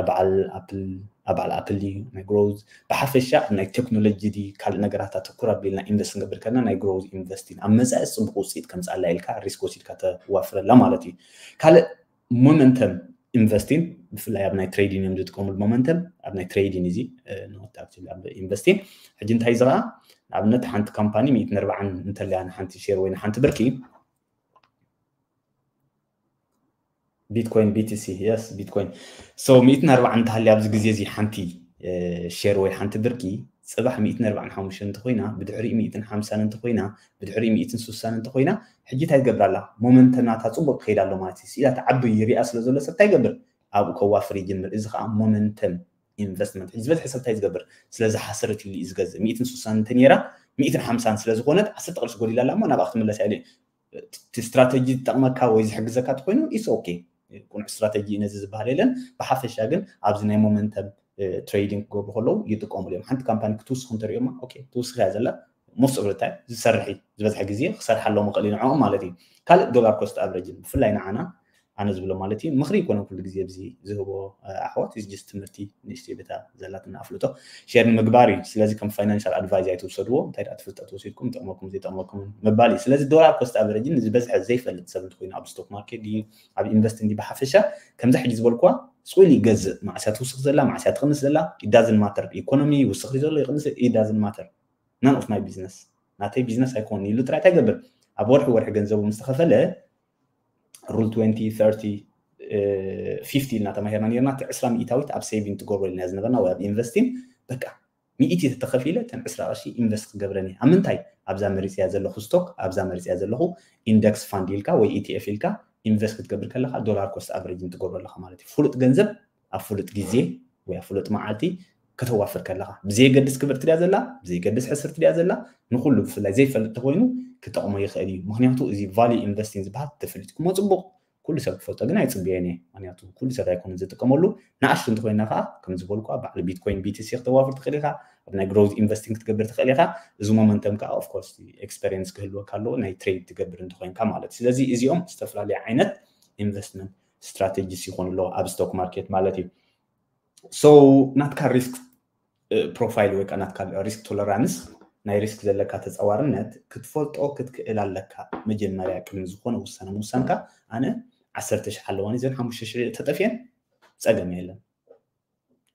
ኣብ በዓል ኣፕል ኣብ በዓል ኣፕል ድዩ ናይ ግሮዝ ብሓፈሻ ኣብ ናይ ቴክኖሎጂ ድዩ ካልእ ነገራት ኣተኩር ኣቢልና ኢንቨስት ክንገብር ከለና ናይ ግሮዝ ኢንቨስቲንግ ኣብ መፃኢ ፅቡቅ ውፅኢት ከምፅኣላ ኢልካ ሪስክ ወሲድካ ተዋፍረላ ማለት እዩ። ካልእ ሞመንተም ኢንቨስቲንግ ብፍላይ ኣብ ናይ ትሬዲንግ እዮም ዝጥቀሙሉ ሞመንተም ኣብ ናይ ትሬዲንግ እዚ ኢንቨስቲንግ ሕጂ እንታይ እዚ ከዓ ንኣብነት ሓንቲ ካምፓኒ ሚእትን ኣርባዓን እንተለያ ንሓንቲ ሼር ወይ ንሓንቲ ብርኪ ቢትኮይን ቢቲሲ የስ ቢትኮይን so ሚእትን ኣርባዓን እንተሃልያ ኣብዚ ግዜ እዚ ሓንቲ ሼር ወይ ሓንቲ ብርኪ ፅባሕ ሚእትን ኣርባዓን ሓሙሽተን እንተኮይና ብድሕሪኡ ሚእትን ሓምሳን እንተኮይና ብድሕሪኡ ሚእትን ስሳን እንተኮይና ሕጂ እንታይ ትገብር ኣላ ሞመንተም ናታ ፅቡቅ ክኸይድ ኣሎ ማለት እዩ ስኢላ ትዓቢ ይሪኣ ስለ ዘሎ ሰብ እንታይ ይገብር ኣብኡ ከዋፍር ይጅምር እዚ ከዓ ሞመንተም ኢንቨስትመንት ዝበዝሐ ሰብ እንታይ ዝገብር ስለዚ ሓሰረት ኢሉ እዩ ዝገዝእ ሚእትን ስሳን እንተ ነይራ ሚእትን ሓምሳን ስለ ዝኾነት ዓሰርተ ቅርሺ ጎዲላ ኣላ እሞ ናብኣ ክትምለስ እያ ኢሉ እቲ ስትራተጂ ዝጠቕመካ ወይ ዝሕግዘካ ተኮይኑ ኢስ ኦኬ ቁኑዕ ስትራተጂ ነዚ ዝበሃል የለን ብሓፈሻ ግን ኣብዚ ናይ ሞመንተም ትሬዲንግ ክገብሩ ከለዉ ይጥቀሙሉ እዮም ሓንቲ ካምፓኒ ክትውስኽ እንተሪኦማ ትውስኽ እያ ዘላ most of the time ዝሰርሕ እዩ ዝበዝሐ ግዜ ክሰርሓሎም ይኽእል እዩ ንዕኦም ማለት እዩ ካልእ ዶላር ኮስት ኣቨሬጅን ብፍላይ ንዓና ኣነ ዝብሎ ማለት እዩ ምኽሪ ይኮነ ኩሉ ግዜ ብዚ ዝህቦ ኣሕዋት እዚ ጅስ ትምህርቲ ንእሽተይ ቤታ ዘላትና ኣፍልጦ ሼር ንምግባር እዩ ስለዚ ከም ፋይናንሻል ኣድቫይዝ ኣይትውሰድዎ እንታይ ደኣ ትፍልጠት ወሲድኩም ይጠቕመኩም ዘይጠቕመኩምን ምባል እዩ ስለዚ ዶላር ኮስት ኣቨሬጅን ዝበዝሐ ዘይፈልጥ ሰብ እንተኮይኑ ኣብ ስቶክ ማርኬት ድዩ ኣብ ኢንቨስት እንዲ ብሓፈሻ ከምዚ ሕጂ ዝበልኩዋ ስቁኢሉ ይገዝእ ማዕስያ ትውስኽ ዘላ ማዕስያ ትቕንስ ዘላ it doesn't matter ኢኮኖሚ ይውስኽ ዘሎ ይቕንስ it doesn't matter none of my business ናተይ ቢዝነስ ኣይኮን ኢሉ ጥራይ እንታይ ይገብር ኣብ ወርሒ ወርሒ ገንዘቡ ምስ ተኸፈለ rule twenty thirty fifty ኢልና ተማሂርና ነርና እቲ ዕስራ ሚእታዊት ኣብ ሴቪንግ ትገብሮ ኢልና ዝነበርና ወይ ኣብ ኢንቨስቲንግ በቃ ሚእቲ ተተኸፊለ ተን ዕስራ ቅርሺ ኢንቨስት ክገብረን እየ ኣብ ምንታይ ኣብዛ መሪፅያ ዘለኹ ስቶክ ኣብዛ መሪፅያ ዘለኹ ኢንደክስ ፋንድ ኢልካ ወይ ኢቲኤፍ ኢልካ ኢንቨስት ክትገብር ከለካ ዶላር ኮስት ኣቨሬጅን ትገብሮ ኣለካ ማለት እዩ ፍሉጥ ገንዘብ ኣብ ፍሉጥ ግዜ ወይ ኣብ ፍሉጥ መዓልቲ ከተዋፍር ከለካ ብዘየገድስ ክብርቲ ድያ ዘላ ብዘየገድስ ሕስርቲ ድያ ዘላ ንኩሉ ብፍላይ ዘይፈልጥ ተኮይኑ ክጠቕሞ ይኽእል እዩ ምክንያቱ እዚ ቫልዩ ኢንቨስቲንግ ዝበሃል ተፈሊጥኩሞ ፅቡቅ ኩሉ ሰብ ክፈልጦ ግን ኣይፅብየን እየ ምክንያቱ ኩሉ ሰብ ኣይኮነን ዝጥቀመሉ ንኣሽቱ እንተኮይና ከዓ ከም ዝበልኩ ኣብ ባዕሊ ቢትኮይን ቢቲሲ ክተዋፍር ትኽእል ኢካ ኣብ ናይ ግሮዝ ኢንቨስቲንግ ክትገብር ትኽእል ኢካ እዚ ሞመንተም ከዓ ኦፍኮርስ ኤክስፐሪንስ ክህልወካ ኣለዎ ናይ ትሬድ ትገብር እንተኮይንካ ማለት እዩ ስለዚ እዚኦም ዝተፈላለዩ ዓይነት ኢንቨስትመንት ስትራቴጂስ ይኾኑ ኣለዉ ኣብ ስቶክ ማርኬት ማለት እዩ so ናትካ ሪስክ ፕሮፋይል ወይ ከዓ ናትካ ሪስክ ቶለራንስ ናይ ሪስክ ዘለካ ተፃዋርነት ክትፈልጦ ክትክእል ኣለካ መጀመርያ ቅድሚ ዝኾነ ውሳነ ምውሳንካ ኣነ ዓሰርተ ሽሕ ኣለዋኒ ዘን ሓሙሽተ ሽሕ ተጠፍየን ፀገም የለን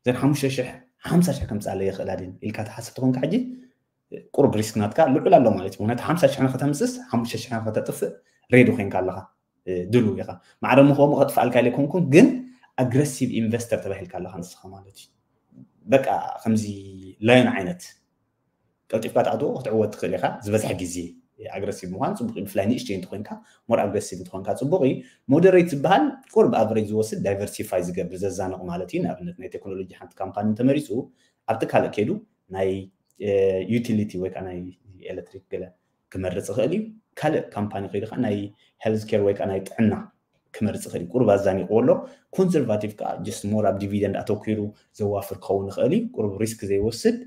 ዘን ሓሙሽተ ሽሕ ሓምሳ ሽሕ ከምፅኣለ ይኽእላ ድን ኢልካ ትሓስብ ተኾንካ ሕጂ ቁሩብ ሪስክ ናትካ ልዑል ኣሎ ማለት እዩ ምክንያቱ ሓምሳ ሽሕ ከተምፅስ ሓሙሽተ ሽሕ ከተጥፍእ ሬዲ ኮይንካ ኣለካ ድሉ ኢኻ ማዕረ ምኾሙ ከጥፍኣልካ ኢለ ኮንኩን ግን ኣግረሲቭ ኢንቨስተር ተባሂልካ ኣለካ ንስኻ ማለት እዩ በቃ ከምዚ ላዮን ዓይነት ቀልጢፍካ ትኣትዎ ክትዕወት ትኽእል ኢኻ ዝበዝሐ ግዜ ኣግረሲቭ ምኳን ፅቡቅ ብፍላይ ንእሽተይ እንተኮይንካ ሞር ኣግረሲቭ እንተኮንካ ፅቡቅ እዩ ሞደሬት ዝበሃል ቁርብ ኣቨሬጅ ዝወስድ ዳይቨርሲፋይ ዝገብር ዘዛንቕ ማለት እዩ ንኣብነት ናይ ቴክኖሎጂ ሓንቲ ካምፓኒ እንተመሪፁ ኣብቲ ካልእ ከይዱ ናይ ዩቲሊቲ ወይ ከዓ ናይ ኤሌክትሪክ ገለ ክመርፅ ይኽእል እዩ ካልእ ካምፓኒ ከይዱ ከዓ ናይ ሄልዝ ኬር ወይ ከዓ ናይ ጥዕና ክመርፅ ይኽእል እዩ ቁርብ ኣዛኒቕዎ ኣሎ ኮንዘርቫቲቭ ከዓ ጀስት ሞር ኣብ ዲቪደንድ ኣተኪሩ ዘዋፍር ክኸውን ይኽእል እዩ ቁርብ ሪስክ ዘይወስድ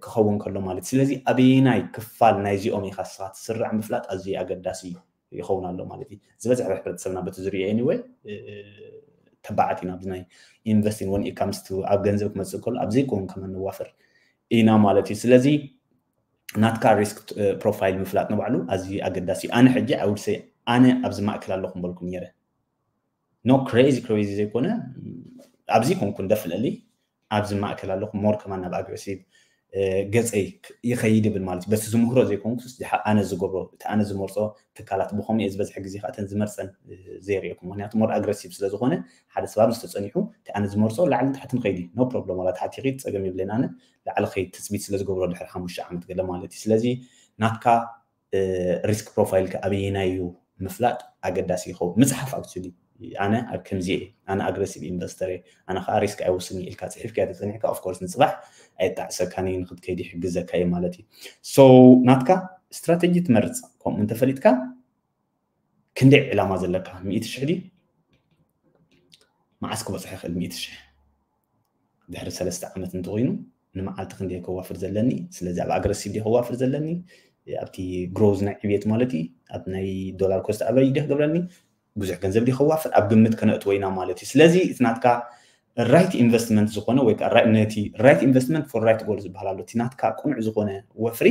ክኸውን ከሎ ማለት ስለዚ ኣበየናይ ክፋል ናይዚኦም ኢኻ ስኻ ትስራዕ ምፍላጥ ኣዝዩ ኣገዳሲ እዩ ይኸውን ኣሎ ማለት እዩ ዝበዝሐ ሕብረተሰብና በቲ ዝሪኦ anyway ተባዓት ኢና ኣብዚ ናይ ኢንቨስቲንግ ወን ኢካምስ ኣብ ገንዘብ ክመፅእ ከሎ ኣብ ዘይከውን ከመ ንዋፍር ኢና ማለት እዩ ስለዚ ናትካ ሪስክ ፕሮፋይል ምፍላጥ ንባዕሉ ኣዝዩ ኣገዳሲ እዩ ኣነ ሕጂ ኣውድሰ ኣነ ኣብዚ ማእከል ኣለኹም በልኩም ነረ no crazy crazy ዘይኮነ ኣብዚ ኮንኩን ደፍለሊ ኣብዚ ማእከል ኣለኹ more ከማን ናብ ኣግረሲቭ ገፀይ ይኸይድ ይብል ማለት እዩ በቲ ዝምህሮ ዘይኮንኩስ ኣነ ዝገብሮ እቲ ኣነ ዝመርፆ ትካላት ብኸምኡ እየ ዝበዝሐ ግዜ ከዓ እተን ዝመርፀን ዘይርእየኩም ምክንያቱ more ኣግረሲቭ ስለዝኾነ ሓደ ሰባብ ዝተፀኒሑ እቲ ኣነ ዝመርፆ ላዕሊ ታሕቲ ንኸይድ እዩ no problem ዋላ ታሕቲ ይኸይድ ፀገም የብለን ኣነ ላዕሊ ኸይድ ትፅቢት ስለዝገብሮ ድሕሪ ሓሙሽተ ዓመት ገለ ማለት እዩ ስለዚ ናትካ ሪስክ ፕሮፋይል ኣበየናይ እዩ ምፍላጥ ኣገዳሲ ይኸውን ምፅሓፍ ኣክቹሊ ኣነ ኣብ ከምዚ እየ ኣነ ኣግረሲቭ ኢንቨስተር እየ ኣነ ከዓ ሪስክ ኣይወስን ኢልካ ፅሒፍካ ተፀኒሕካ ኦፍኮርስ ንፅባሕ ኣይጣዕሰካን እዩ ንክትከይድ ይሕግዘካ እዩ ማለት እዩ so ናትካ ስትራተጂ ትመርፅ ከምኡ እንተፈሊጥካ ክንደይ ዕላማ ዘለካ ሚእቲ ሽሕ ድዩ መዓስ ክበፅሖ ይኽእል ሚእቲ ሽሕ ድሕሪ ሰለስተ ዓመት እንተኮይኑ ንመዓልቲ ክንደይ ከዋፍር ዘለኒ ስለዚ ኣብ ኣግረሲቭ ድየ ከዋፍር ዘለኒ ኣብቲ ግሮዝ ናይ ዕብየት ማለት እዩ ኣብ ናይ ዶላር ኮስት ኣቨሬጅ ድየ ክገብረኒ ብዙሕ ገንዘብ ድየ ከዋፍር ኣብ ግምት ከነእትዎ ኢና ማለት እዩ ስለዚ እቲ ናትካ right investment ዝኾነ ወይ ከዓ right- ነቲ right investment for right goal ዝበሃል ኣሎ። እቲ ናትካ ቅኑዕ ዝኾነ ወፍሪ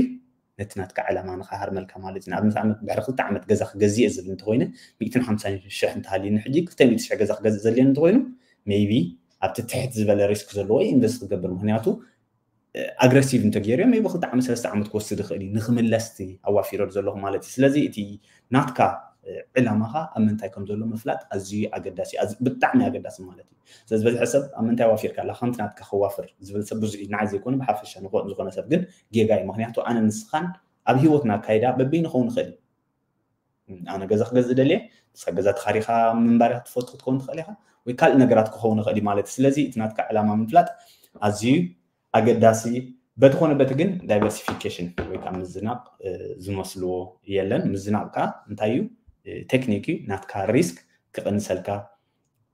ነቲ ናትካ ዕላማ ንኸሃርመልካ ማለት እዩ። ንኣብነት ዓመት ድሕሪ ክልተ ዓመት ገዛ ክገዝእ እየ ዝብል እንተኮይነ ሚእትን ሓምሳን ሽሕ እንተሃልዩኒ ሕጂ ክልተ ሚእቲ ሽሕ ገዛ ክገዝእ ዘድልየኒ እንተኮይኑ maybe ኣብቲ ትሕት ዝበለ ሪስክ ዘለዎ ኢንቨስት ክገብር፣ ምክንያቱ ኣግረሲቭ እንተገይሩ maybe ክልተ ዓመት ሰለስተ ዓመት ክወስድ ይኽእል እዩ ንክምለስቲ ኣዋፊረሉ ዘለኹ ማለት እዩ። ስለዚ እቲ ናትካ ዕላማኻ ኣብ ምንታይ ከም ዘሎ ምፍላጥ ኣዝዩ ኣገዳሲ፣ ኣዝ- ብጣዕሚ ኣገዳሲ ማለት እዩ። ስለዚ በዚ ሰብ ኣብ ምንታይ ዋፊርካ ኣለኻ ከምቲ ናትካ ከዋፍር ዝብል ሰብ ብዙሕ እዩ፣ ንዓይ ዘይኮነ ብሓፈሻ ንኮ- ዝኾነ ሰብ ግን ጌጋ እዩ። ምክንያቱ ኣነ ንስኻን ኣብ ህይወትና ኣካይዳ በበይኑ ክኸውን ይኽእል እዩ። ኣነ ገዛ ክገዝእ ደልየ፣ ንስኻ ገዛ ተኻሪኻ ምንባር ኢኻ ትፈቱ ክትከውን ትኽእል ኢኻ፣ ወይ ካልእ ነገራት ክኸውን ይኽእል እዩ ማለት እዩ። ስለዚ እቲ ናትካ ዕላማ ምፍላጥ ኣዝዩ ኣገዳሲ። በቲ ኮነ በቲ ግን ዳይቨርሲፊኬሽን ወይ ከዓ ምዝናቕ እ፣ ዝመስልዎ የለን። ምዝናቕ ከዓ እንታይ እዩ? እ፣ ቴክኒክ እዩ። ናትካ ሪስክ ክቕንሰልካ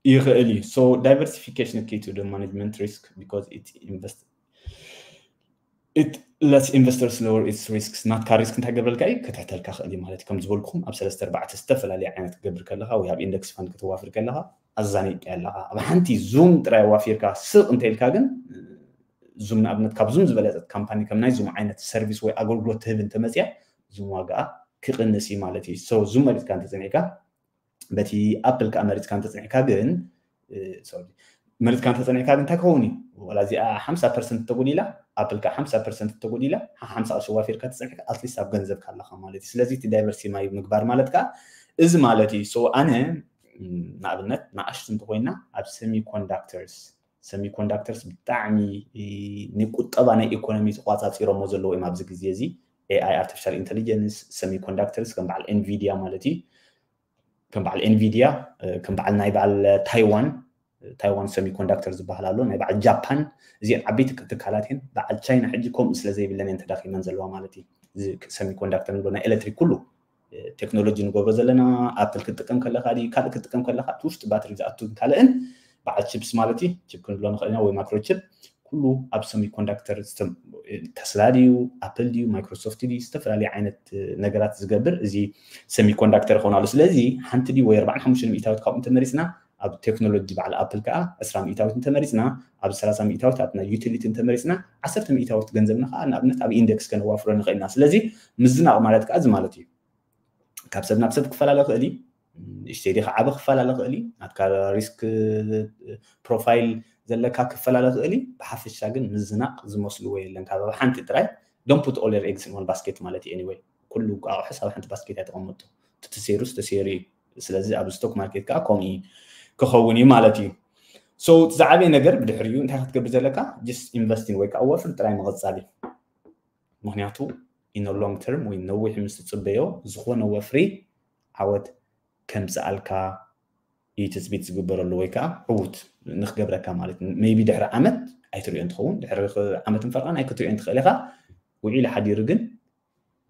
ይኽእል እዩ። So diversification key to the management risk because it invest it lets investors lower its risks። ናትካ ሪስክ እንታይ ገብረልካ እዩ? ክትሕተልካ ክእል እዩ ማለት እዩ። ከም ዝበልኩኹም ኣብ ሰለስተ ኣርባዕተ ዝተፈላለየ ዓይነት ክትገብር ከለኻ ወይ ኣብ ኢንደክስ ፋንድ ከተዋፍር ከለኻ ኣዛኒጥካ ኣለኻ። ኣብ ሓንቲ ዙም ጥራይ ዋፊርካ ስቕ እንተኢልካ ግን ዙም ንኣብነት ካብ ዙም ዝበለፀት ካምፓኒ ከም ናይ ዙም ዓይነት ሰርቪስ ወይ ኣገልግሎት ትህብ እንተመፅያ ዙም ዋጋኣ ክቕንስ እዩ ማለት እዩ። So ዙም መሪፅካ እንተፀኒዕካ በቲ ኣፕል ከዓ መሪፅካ እንተፀኒዕካ ግን እ፣ ሶሪ፣ መሪፅካ እንተፀኒዕካ ግን እንታይ ክኸውን እዩ? ዋላ እዚኣ ሓምሳ ፐርሰንት ተጎዲላ ኣፕል ከዓ ሓምሳ ፐርሰንት ተጎዲላ ሓምሳ ቅርሺ ዋፊርካ ተፀኒዕካ ኣትሊስት ኣብ ገንዘብካ ኣለካ ማለት እዩ። ስለዚ እቲ ዳይቨርሲፋይ ምግባር ማለት ከዓ እዚ ማለት እዩ። So ኣነ ም፣ ንኣብነት ንኣሽቱ እንተኮይና ኣብ ሰሚኮንዳክተርስ ሰሚኮንዳክተርስ ብጣዕሚ እ፣ ንቁጠባ ናይ ኢኮኖሚ ተቋፃፂሮሞ ዘለዉ እዮም ኣብዚ ግዜ እዚ። ኤኣይ፣ ኣርቲፊሻል ኢንቴሊጀንስ፣ ሰሚኮንዳክተርስ ከም በዓል ኤንቪዲያ ማለት እዩ። ከም በዓል ኤንቪዲያ እ፣ ከም በዓል ናይ በዓል ታይዋን ታይዋን ሰሚኮንዳክተር ዝበሃል ኣሎ፣ ናይ በዓል ጃፓን። እዚአን ዓበይቲ ትካላት እየን። በዓል ቻይና ሕጂ ከምኡ ስለ ዘይብለን እየን ተዳኺመን ዘለዋ ማለት እዩ። እዚ ሰሚኮንዳክተር ንብሎ ናይ ኤሌክትሪክ ኩሉ እ፣ ቴክኖሎጂ ንገብሮ ዘለና ኣፕል ክትጥቀም ከለካ ድዩ ካልእ ክትጥቀም ከለካ እቲ ውሽጢ ባትሪ ዝኣቱን ካልእን በዓል ቺፕስ ማለት እዩ። ቺፕ ክንብሎ ንኽእል ኢና ወይ ማይክሮ ቺፕ ኩሉ ኣብ ሰሚኮንዳክተር ዝተ- ተስላ ድዩ ኣፕል ድዩ ማይክሮሶፍት ድዩ ዝተፈላለዩ ዓይነት እ፣ ነገራት ዝገብር እዚ ሰሚኮንዳክተር ይኸውን ኣሎ። ስለዚ ሓንቲ ድዩ ወይ ኣርባዓን ሓሙሽተን ሚእታዊት ካብኡ እንተመሪፅና ኣብ ቴክኖሎጂ በዓል ኣፕል ከዓ ዕስራ ሚእታዊት እንተመሪፅና ኣብ ሰላሳ ሚእታዊት ኣብ ናይ ዩቲሊቲ እንተመሪፅና ዓሰርተ ሚእታዊት ገንዘብና ከዓ ንኣብነት ኣብ ኢንደክስ ከነዋፍሮ ንኽእል ኢና። ስለዚ ምዝናቕ ማለት ከዓ እዚ ማለት እዩ። ካብ ሰብ ናብ ሰብ ክፈላለ ክእል እዩ። ንእሽተይ ዲኻ ዓቢ ክፈላለ ክእል እዩ። ናትካ ሪስክ ፕሮፋይል ዘለካ ክፈላለ ክእል እዩ። ብሓፈሻ ግን ምዝናቕ ዝመስልዎ የለን። ካብ ኣብ ሓንቲ ጥራይ don't put all your eggs in one basket ማለት እዩ። Anyway ኩሉ ኣቑሑስ ኣብ ሓንቲ ባስኬት ኣይተቐምጡ። እቲ ተሰይሩስ ተሰይሩ እዩ። ስለዚ ኣብ ስቶክ ማርኬት ከዓ ከምኡ እዩ ክኸውን እዩ ማለት እዩ። So እቲ ዝዓበየ ነገር ብድሕሪኡ እንታይ ክትገብር ዘለካ just investing ወይ ከዓ ወፍሪ ጥራይ ምቕጻል እዩ። ምክንያቱ in long term ወይ ነዊሕ ምስ ትፅበዮ ዝኾነ ወፍሪ ዓወት ከምፅኣልካ እዩ ትፅቢት ዝግበረሉ ወይ ከዓ ዕዉት ንክገብረካ ማለት እዩ። Maybe ድሕሪ ዓመት ኣይትሪኦን ትኸውን፣ ድሕሪ ዓመትን ፈረቓን ኣይክትሪኦን ትኽእል ኢኻ። ውዒሉ ሓዲሩ ግን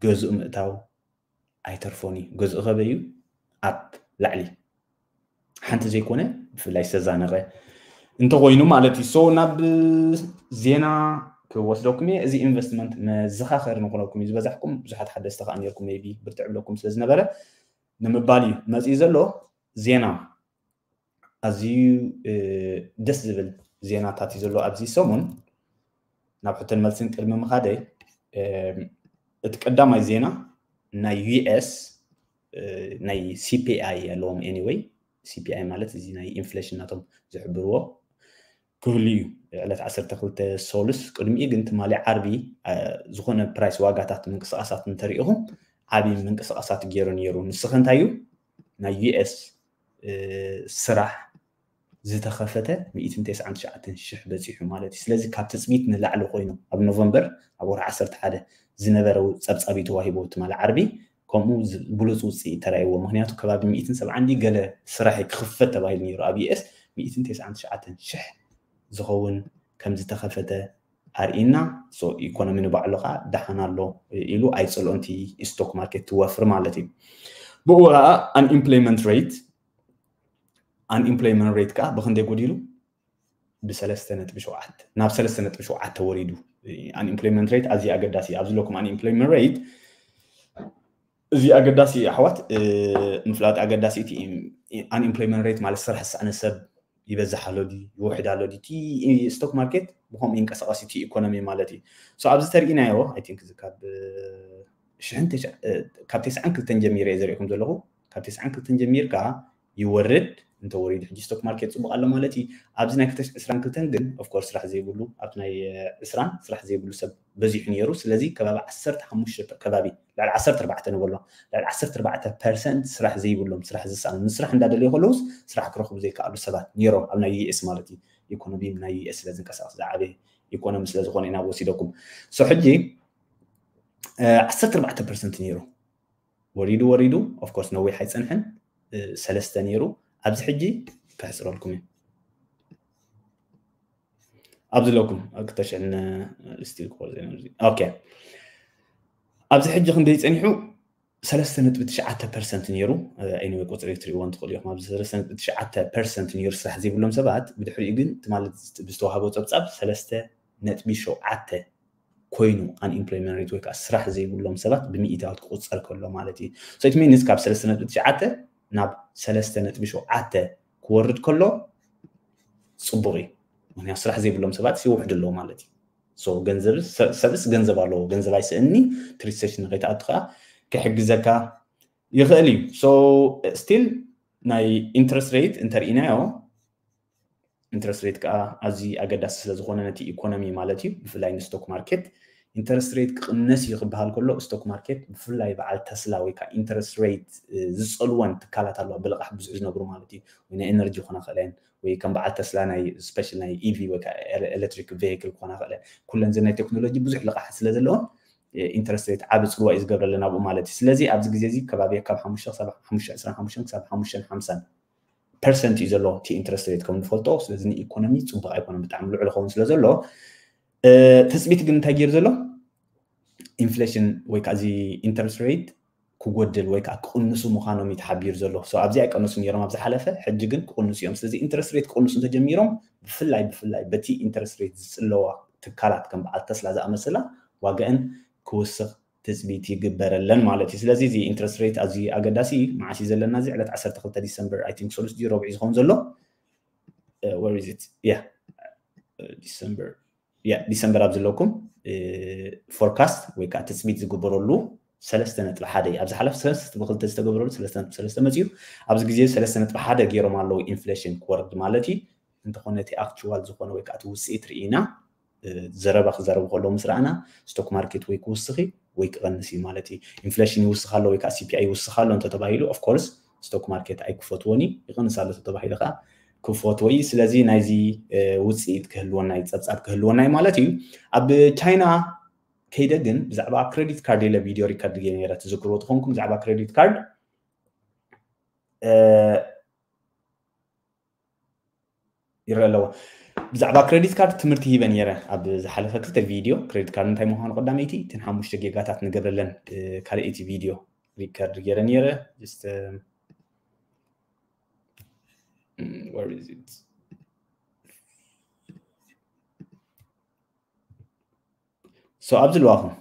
ገዝኡ ምእታው ኣይተርፎን እዩ። ገዝኡ ከበይ እዩ? ኣብ ላዕሊ ሓንቲ ዘይኮነ ብፍላይ ዝተዛነቐ እንተኮይኑ ማለት እዩ። So ናብ ዜና ክወስደኩም እየ። እዚ ኢንቨስትመንት መዘኻኸሪ ንኩነኩም እዩ ዝበዛሕኩም። ብዙሓት ሓደስቲ ከዓ ነርኩም maybe ብርትዕ ብለኩም ስለ ዝነበረ ንምባል እዩ መፅኡ ዘሎ። ዜና ኣዝዩ እ፣ ደስ ዝብል ዜናታት እዩ ዘሎ ኣብዚ ሰሙን። ናብ ሕቶን መልስን ቅድሚ ምኻደይ እ፣ እቲ ቀዳማይ ዜና ናይ ዩኤስ ናይ ሲፒኣይ ኣለዎም። Anyway ሲፒኣይ ማለት እዚ ናይ ኢንፍሌሽን ናቶም ዝሕብርዎ ክህሉ እዩ። ዕለት ዓሰርተ ክልተ ሶሉስ ቅድሚኡ ግን ትማሊ ዓርቢ እ፣ ዝኾነ ፕራይስ ዋጋታት ምንቅስቃሳት እንተሪኢኹም ዓብዪ ምንቅስቃሳት ገይሩ ነይሩ። ንስኸ እንታይ እዩ ናይ ዩኤስ እ፣ ስራሕ ዝተኸፈተ ሚእትን ተስዓን ትሽዓተን ሽሕ በፂሑ ማለት እዩ። ስለዚ ካብ ትፅቢት ንላዕሊ ኮይኑ ኣብ ኖቨምበር ኣብ ወርሒ ዓሰርተ ሓደ ዝነበረ ጸብጻብ እዩ ተዋሂቡ ትማሊ ዓርቢ። ከምኡ ዝ- ብሉፅ ውፅኢት ተራእይዎ። ምክንያቱ ከባቢ ሚእትን ሰብዓን ድዩ ገለ ስራሕ ክኽፈት ተባሂሉ ነይሩ ኣብ ዩኤስ። ሚእትን ተስዓን ትሽዓተን ሽሕ ዝኸውን ከም ዝተኸፈተ ኣርእና። So ኢኮኖሚ ንባዕሉ ከዓ ደሓን ኣሎ ኢሉ ኣይፅልኦን እቲ ስቶክ ማርኬት ትወፍር ማለት እዩ። ብኡ ከዓ unemployment rate unemployment rate ከዓ ብክንደይ ጎዲሉ? ብሰለስተ ነጥቢ ሸውዓተ ናብ ሰለስተ ነጥቢ ሸውዓተ ወሪዱ። Unemployment rate ኣዝዩ ኣገዳሲ እዩ። ኣብዚ ለኩም unemployment rate እዚ ኣገዳሲ እዩ ኣሕዋት እ፣ ምፍላጥ ኣገዳሲ እቲ unemployment rate ማለት ስራሕ ዝሰኣነ ሰብ ይበዝሕ ኣሎ ድዩ ይውሕድ ኣሎ ድዩ? እቲ ስቶክ ማርኬት ብከምኡ ይንቀሳቐስ እቲ ኢኮኖሚ ማለት እዩ። So ኣብዚ ተርኢናዮ I think ካብ ሽሕን ካብ ተስዓን ክልተን ጀሚረ እየ ዘሪእኩም ዘለኹ። ካብ ተስዓን ክልተን ጀሚርካ ይወርድ፣ እንተወሪዱ ሕጂ ስቶክ ማርኬት ፅቡቅ ኣሎ ማለት እዩ። ኣብዚ ናይ ክልተ ሽሕን ዕስራን ክልተን ግን of course ስራሕ ዘይብሉ፣ ኣብቲ ናይ ዕስራን ስራሕ ዘይብሉ ሰብ በዚሑ ነይሩ። ስለዚ ከባቢ ዓሰርተ ሓሙሽተ ከባቢ ልዕሊ ዓሰርተ ኣርባዕተ ንበሎ፣ ልዕሊ ዓሰርተ ኣርባዕተ ፐርሰንት ስራሕ ዘይብሎም፣ ስራሕ ዝሰኣኑ፣ ንስራሕ እንዳደለዩ ከለውስ ስራሕ ክረኽቡ ዘይከኣሉ ሰባት ነይሮም ኣብ ናይ ዩኤስ ማለት እዩ። ኢኮኖሚ ናይ ዩኤስ ስለ ዝንቀሳቀስ ዝዓበየ ኢኮኖሚ ስለ ዝኾነ ኢና ወሲደኩም። So ሕጂ ዓሰርተ ኣርባዕተ ፐርሰንት ነይሩ፣ ወሪዱ ወሪዱ of course ነዊሕ ኣይፀንሐን፣ ሰለስተ ነይሩ። ኣብዚ ሕጂ ከሕፅረልኩም እዩ። ኣብዚ ኣለኩም ክተሽዕን ስቲል ኮር ዜና ኦኬ። ኣብዚ ሕጂ ክንደይ ፀኒሑ? ሰለስተ ነጥቢ ትሽዓተ ፐርሰንት ነይሩ። Anyway ቁፅሪ ክትሪእዎ እንትኽእሉ ኢኹም። ኣብዚ ሰለስተ ነጥቢ ትሽዓተ ፐርሰንት ነይሩ ስራሕ ዘይብሎም ሰባት። ብድሕሪኡ ግን እቲ ማለት ብዝተዋህቦ ፀብፃብ ሰለስተ ነጥቢ ሸውዓተ ኮይኑ unemployment rate ወይ ከዓ ስራሕ ዘይብሎም ሰባት ብሚእታዎት ክቁፀር ከሎ ማለት እዩ። So it means ካብ ሰለስተ ነጥቢ ትሽዓተ ናብ ሰለስተ ነጥቢ ሸውዓተ ክወርድ ከሎ ፅቡቅ እዩ። ምክንያቱ ስራሕ ዘይብሎም ሰባት ይውሕዱ ኣለዉ ማለት እዩ። So ገንዘብ ሰብስ ገንዘብ ኣለዎ፣ ገንዘብ ኣይስእኒ። እቲ ሪሴሽን ንከይትኣቱ ከዓ ክሕግዘካ ይኽእል እዩ። So still ናይ interest rate እንተርኢናዮ interest rate ከዓ ኣዝዩ ኣገዳሲ ስለ ዝኾነ ነቲ ኢኮኖሚ ማለት እዩ፣ ብፍላይ ንስቶክ ማርኬት interest rate ክቕነስ እዩ ክበሃል ከሎ ስቶክ ማርኬት ብፍላይ በዓል ተስላ ወይ ከዓ interest rate ዝፀልወን ትካላት ኣለዋ፣ ብልቓሕ ብዙሕ ዝነብሩ ማለት እዩ። ወይ ናይ ኤነርጂ ክኾና ክእለን ወይ ከም በዓል ተስላ ናይ special ናይ ኢቪ ወይ ከዓ ኤሌክትሪክ ቬሂክል ክኾና ክእለን፣ ኩለን ዘ ናይ ቴክኖሎጂ ብዙሕ ልቓሕ ስለ ዘለዎን interest rate ዓቢ ፅልዋ እዩ ዝገብረለን ኣብኡ ማለት እዩ። ስለዚ ኣብዚ ግዜ እዚ ከባቢ ካብ ሓሙሽተ ክሳብ ሓሙሽተ ዕስራን ሓሙሽተን ክሳብ ሓሙሽተ ሓምሳን ፐርሰንት እዩ ዘሎ እቲ interest rate ከም ንፈልጦ። ስለዚ ንኢኮኖሚ ፅቡቅ ኣይኮነን፣ ብጣዕሚ ልዑል ይኸውን ስለ ዘሎ ትፅቢት ግን እንታይ ገይሩ ዘሎ? ኢንፍሌሽን ወይ ከዓ እዚ interest rate ክጎድል ወይ ከዓ ክቕንሱ ምዃኖም እዩ ተሓቢሩ ዘሎ። So ኣብዚ ኣይቀነሱ ነይሮም ኣብ ዝሓለፈ፣ ሕጂ ግን ክቕንሱ እዮም። ስለዚ interest rate ክቕንሱ እንተጀሚሮም ብፍላይ ብፍላይ በቲ interest rate ዝፅለዋ ትካላት ከም በዓል ተስላ ዝኣመሰላ ዋጋአን ክውስኽ ትፅቢት ይግበረለን ማለት እዩ። ስለዚ እዚ interest rate ኣዝዩ ኣገዳሲ እዩ። መዓስ እዩ ዘለና? እዚ ዕለት ዓሰርተ ክልተ ዲሰምበር I think ሰሉስ ድዩ ረቡዕ እዩ ዝኸውን ዘሎ? Where is it? Yeah ዲሰምበር ያ ዲሰምበር ኣብ ዘለኩም ፎርካስት ወይ ከዓ ትፅቢት ዝግበረሉ ሰለስተ ነጥቢ ሓደ እዩ። ኣብ ዝሓለፈ ሰለስተ ነጥቢ ክልተ ዝተገበረሉ ሰለስተ ነጥቢ ሰለስተ መፅዩ። ኣብዚ ግዜ ሰለስተ ነጥቢ ሓደ ገይሮም ኣለዉ ኢንፍሌሽን ክወርድ ማለት እዩ። እንተኾነ እቲ ኣክቹዋል ዝኾነ ወይ ከዓ እቲ ውፅኢት ርኢና ዘረባ ክዛረቡ ከለዉ ምስ ረኣና ስቶክ ማርኬት ወይ ክውስኺ ወይ ክቐንስ እዩ ማለት እዩ። ኢንፍሌሽን ይውስኽ ኣሎ ወይ ከዓ ሲፒኣይ ይውስኽ ኣሎ እንተተባሂሉ of course ስቶክ ማርኬት ኣይክፈትዎን እዩ። ይቐንስ ኣሎ ተተባሂሉ ከዓ ክፈትዎ እዩ። ስለዚ ናይዚ ውፅኢት ክህልወና እዩ፣ ፀብፃብ ክህልወና እዩ ማለት እዩ። ኣብ ቻይና ከይደ ግን ብዛዕባ ክሬዲት ካርድ ኢለ ቪድዮ ሪከርድ ገይረ ነይረ፣ ትዝክርዎ ተኾንኩም ብዛዕባ ክሬዲት ካርድ ይረአ ኣለዎ። ብዛዕባ ክሬዲት ካርድ ትምህርቲ ሂበ ነይረ ኣብ ዝሓለፈ ክልተ ቪድዮ። ክሬዲት ካርድ እንታይ ምዃኑ ቀዳመይቲ እተን ሓሙሽተ ጌጋታት ንገብረለን ካልኣይቲ ቪድዮ ሪከርድ ገይረ ነይረ። Just where is it? So ኣብዚ ኣለዋኹም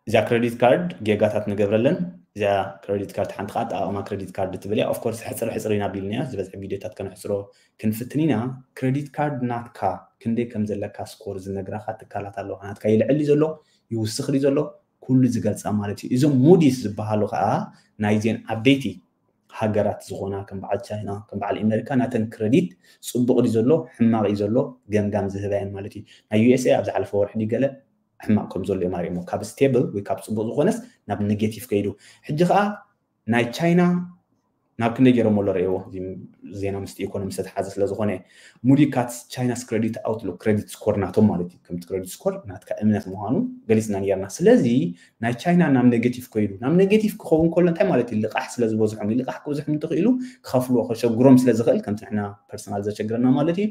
እዛ ክሬዲት ካርድ ጌጋታት ንገብረለን። እዛ ክሬዲት ካርድ ሓንቲ ከዓ ኣጠቃቅማ ክሬዲት ካርድ ትብል እያ። Of course ሕፅር ሕፅር ኢና ቢልና ዝበዝሐ ቪድዮታት ከነሕፅሮ ክንፍትን ኢና። ክሬዲት ካርድ ናትካ ክንደይ ከም ዘለካ ስኮር ዝነግራካ ትካላት ኣለዋ። ናትካ ይልዕል እዩ ዘሎ ይውስኽ እዩ ዘሎ ኩሉ ዝገልፃ ማለት እዩ። እዞም ሙዲስ ዝበሃሉ ከዓ ናይዜን ዓበይቲ ሃገራት ዝኾና ከም በዓል ቻይና ከም በዓል ኣሜሪካ ናተን ክረዲት ፅቡቕ ድዩ ዘሎ ሕማቕ እዩ ዘሎ ገምጋም ዝህባየን ማለት እዩ። ናይ ዩ ኤስ ኤ ኣብ ዝሓለፈ ወርሒ ድዩ ገለ ሕማቕ ከም ዘሎ እዮም ኣርእሞ ካብ ስቴብል ወይ ካብ ፅቡቕ ዝኾነስ ናብ ኔጌቲቭ ከይዱ። ሕጂ ከዓ ናይ ቻይና ናብ ክንደይ ገይሮም ኣሎ ረእዎ ዜና ምስቲ ኢኮኖሚ ዝተተሓዘ ስለ ዝኾነ ሙዲ ካትስ ቻይናስ ክረዲት ኣውትሉክ ክረዲት ስኮር ናቶም ማለት እዩ። ከምቲ ክረዲት ስኮር ናትካ እምነት ምዃኑ ገሊፅና ነርና። ስለዚ ናይ ቻይና ናብ ኔጌቲቭ ኮይዱ ናብ ኔጌቲቭ ክኸውን ከሎ እንታይ ማለት እዩ? ልቃሕ ስለ ዝበዝሖም እዩ። ልቃሕ ክብዝሖም እንተኽኢሉ ክኸፍልዎ ከሸግሮም ስለ ዝኽእል ከምቲ ንሕና ፐርሰናል ዘሸግረና ማለት እዩ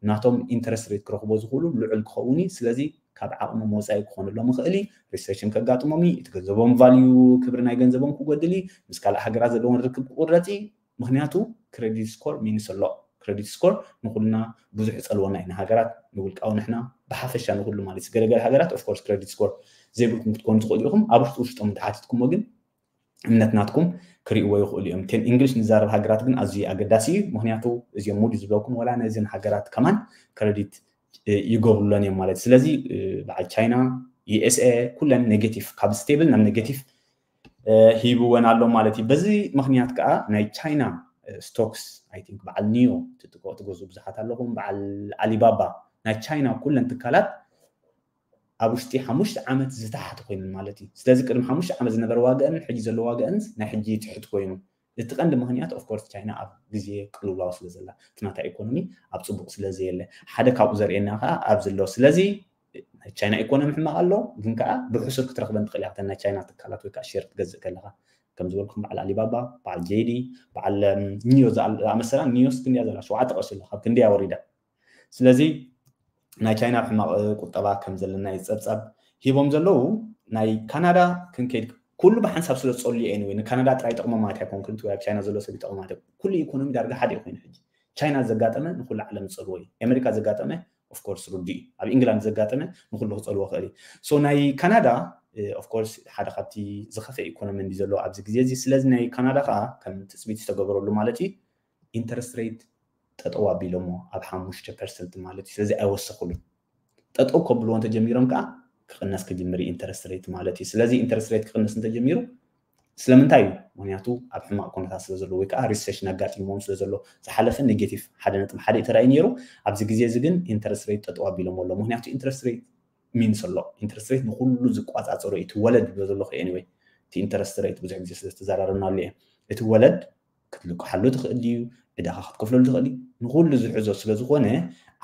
ናቶም ኢንተረስት ሬት ክረኽቦ ዝኽእሉ ልዑል ክኸውን እዩ። ስለዚ ካብ ዓቕሞም ወፃኢ ክኾነሎም ይኽእል እዩ። ሪሴሽን ከጋጥሞም እዩ። እቲ ገንዘቦም ቫልዩ ክብሪ ናይ ገንዘቦም ክጎድል እዩ። ምስ ካልእ ሃገራት ዘለዎም ርክብ ክቁረፅ እዩ። ምክንያቱ ክሬዲት ስኮር ሚንስ ኣሎ። ክሬዲት ስኮር ንኩልና ብዙሕ ይፀልወና እዩ። ንሃገራት ንውልቃዊ ንሕና ብሓፈሻ ንኩሉ ማለት እዩ። ገለገለ ሃገራት ኦፍኮርስ ክሬዲት ስኮር ዘይብልኩም ክትኮኑ ትኽእሉ ኢኹም። ኣብ ውሽጢ ውሽጦም እንተሓቲትኩሞ ግን እምነት ናትኩም ክርእይዎ ይኽእሉ እዮም። ቴን እንግሊሽ ንዛረብ ሃገራት ግን ኣዝዩ ኣገዳሲ እዩ። ምክንያቱ እዚኦም ሙድ ዝብለኩም ወላ ነዚን ሃገራት ከማን ክረዲት ይገብሩለን እዮም ማለት። ስለዚ በዓል ቻይና፣ ዩኤስኤ ኩለን ኔጌቲቭ፣ ካብ ስቴብል ናብ ኔጌቲቭ ሂብወን ኣሎ ማለት እዩ። በዚ ምክንያት ከዓ ናይ ቻይና ስቶክስ፣ I think በዓል ኒዮ ትገዙ ብዙሓት ኣለኹም፣ በዓል ኣሊባባ፣ ናይ ቻይና ኩለን ትካላት ኣብ ውሽጢ ሓሙሽተ ዓመት ዝተሓተ ኮይነን ማለት እዩ። ስለዚ ቅድሚ ሓሙሽተ ዓመት ዝነበረ ዋጋን ሕጂ ዘሎ ዋጋን ናይ ሕጂ ትሕት ኮይኑ፣ እቲ ቀንዲ ምክንያት ኦፍኮርስ ቻይና ኣብ ግዜ ቅልውላው ስለ ዘላ፣ እቲ ናታ ኢኮኖሚ ኣብ ፅቡቅ ስለ ዘየለ፣ ሓደ ካብኡ ዘርእየና ከዓ ኣብ ዘሎ። ስለዚ ናይ ቻይና ኢኮኖሚ ሕማቅ ኣሎ፣ ግን ከዓ ብሕሱር ክትረክበን ትኽእል ኢካ። ናይ ቻይና ትካላት ወይ ከዓ ሼር ክትገዝእ ከለካ ከም ዝበልኩም በዓል ኣሊባባ፣ በዓል ጄዲ፣ በዓል ኒዮ ዝኣመሰላ፣ ኒዮስ ክንድያ ዘላ ሸውዓተ ቅርሺ ኣሎ፣ ካብ ክንድያ ወሪዳ። ስለዚ ናይ ቻይና ሕማቕ ቁጠባ ከም ዘለና እዩ ጸብጻብ ሂቦም ዘለዉ። ናይ ካናዳ ክንከይድ ኩሉ ብሓንሳብ ስለ ዝጸልዩ፣ ኤኒወይ ንካናዳ ጥራይ ይጠቕሞ ማለት ኣይኮንኩን፣ እቲ ኣብ ቻይና ዘሎ ሰብ ይጠቕሞ ማለት ኣይኮን። ኩሉ ኢኮኖሚ ዳርጋ ሓደ ኮይኑ ሕጂ ቻይና ዘጋጠመ ንኩሉ ዓለም ዝጸልዎ እዩ። ኣሜሪካ ዘጋጠመ ኦፍኮርስ ርዱ እዩ። ኣብ ኢንግላንድ ዘጋጠመ ንኩሉ ክጸልዎ ክእል እዩ። ሶ ናይ ካናዳ ኦፍኮርስ ሓደ ካብቲ ዝኸፈ ኢኮኖሚ እንዲ ዘለዎ ኣብዚ ግዜ እዚ። ስለዚ ናይ ካናዳ ከዓ ከም ትጽቢት ዝተገበረሉ ማለት እዩ ኢንተረስት ሬት ጠጠው ኣቢሎሞ ኣብ ሓሙሽተ ፐርሰንት ማለት እዩ። ስለዚ ኣይወሰኹሉን። ጠጠው ከብልዎ እንተጀሚሮም ከዓ ክቕነስ ክጅምር ኢንተረስት ሬት ማለት እዩ። ስለዚ ኢንተረስት ሬት ክቕነስ እንተጀሚሩ ስለምንታይ እዩ? ምክንያቱ ኣብ ሕማቕ ኩነታት ስለ ዘሎ ወይ ከዓ ሪሴሽን ኣጋጢሞም ስለ ዘሎ፣ ዝሓለፈ ኔጌቲቭ ሓደ ነጥቢ ሓደ ተራእዩ ነይሩ። ኣብዚ ግዜ እዚ ግን ኢንተረስት ሬት ጠጠው ኣቢሎሞ ኣሎ። ምክንያቱ ኢንተረስት ሬት ሚንስ ኣሎ። ኢንተረስት ሬት ንኩሉ ዝቋፃፀሮ እዩ። እቲ ወለድ ብሎ ዘለኹ ኤኒወይ፣ እቲ ኢንተረስት ሬት ብዙሕ ግዜ ስለ ዝተዘራረብናሉ እየ። እቲ ወለድ ክትልቅሓሉ ትኽእል ድዩ? ዕዳኻ ክትከፍለሉ ትኽእል እዩ? ንኩሉ ዝሕዞ ስለ ዝኾነ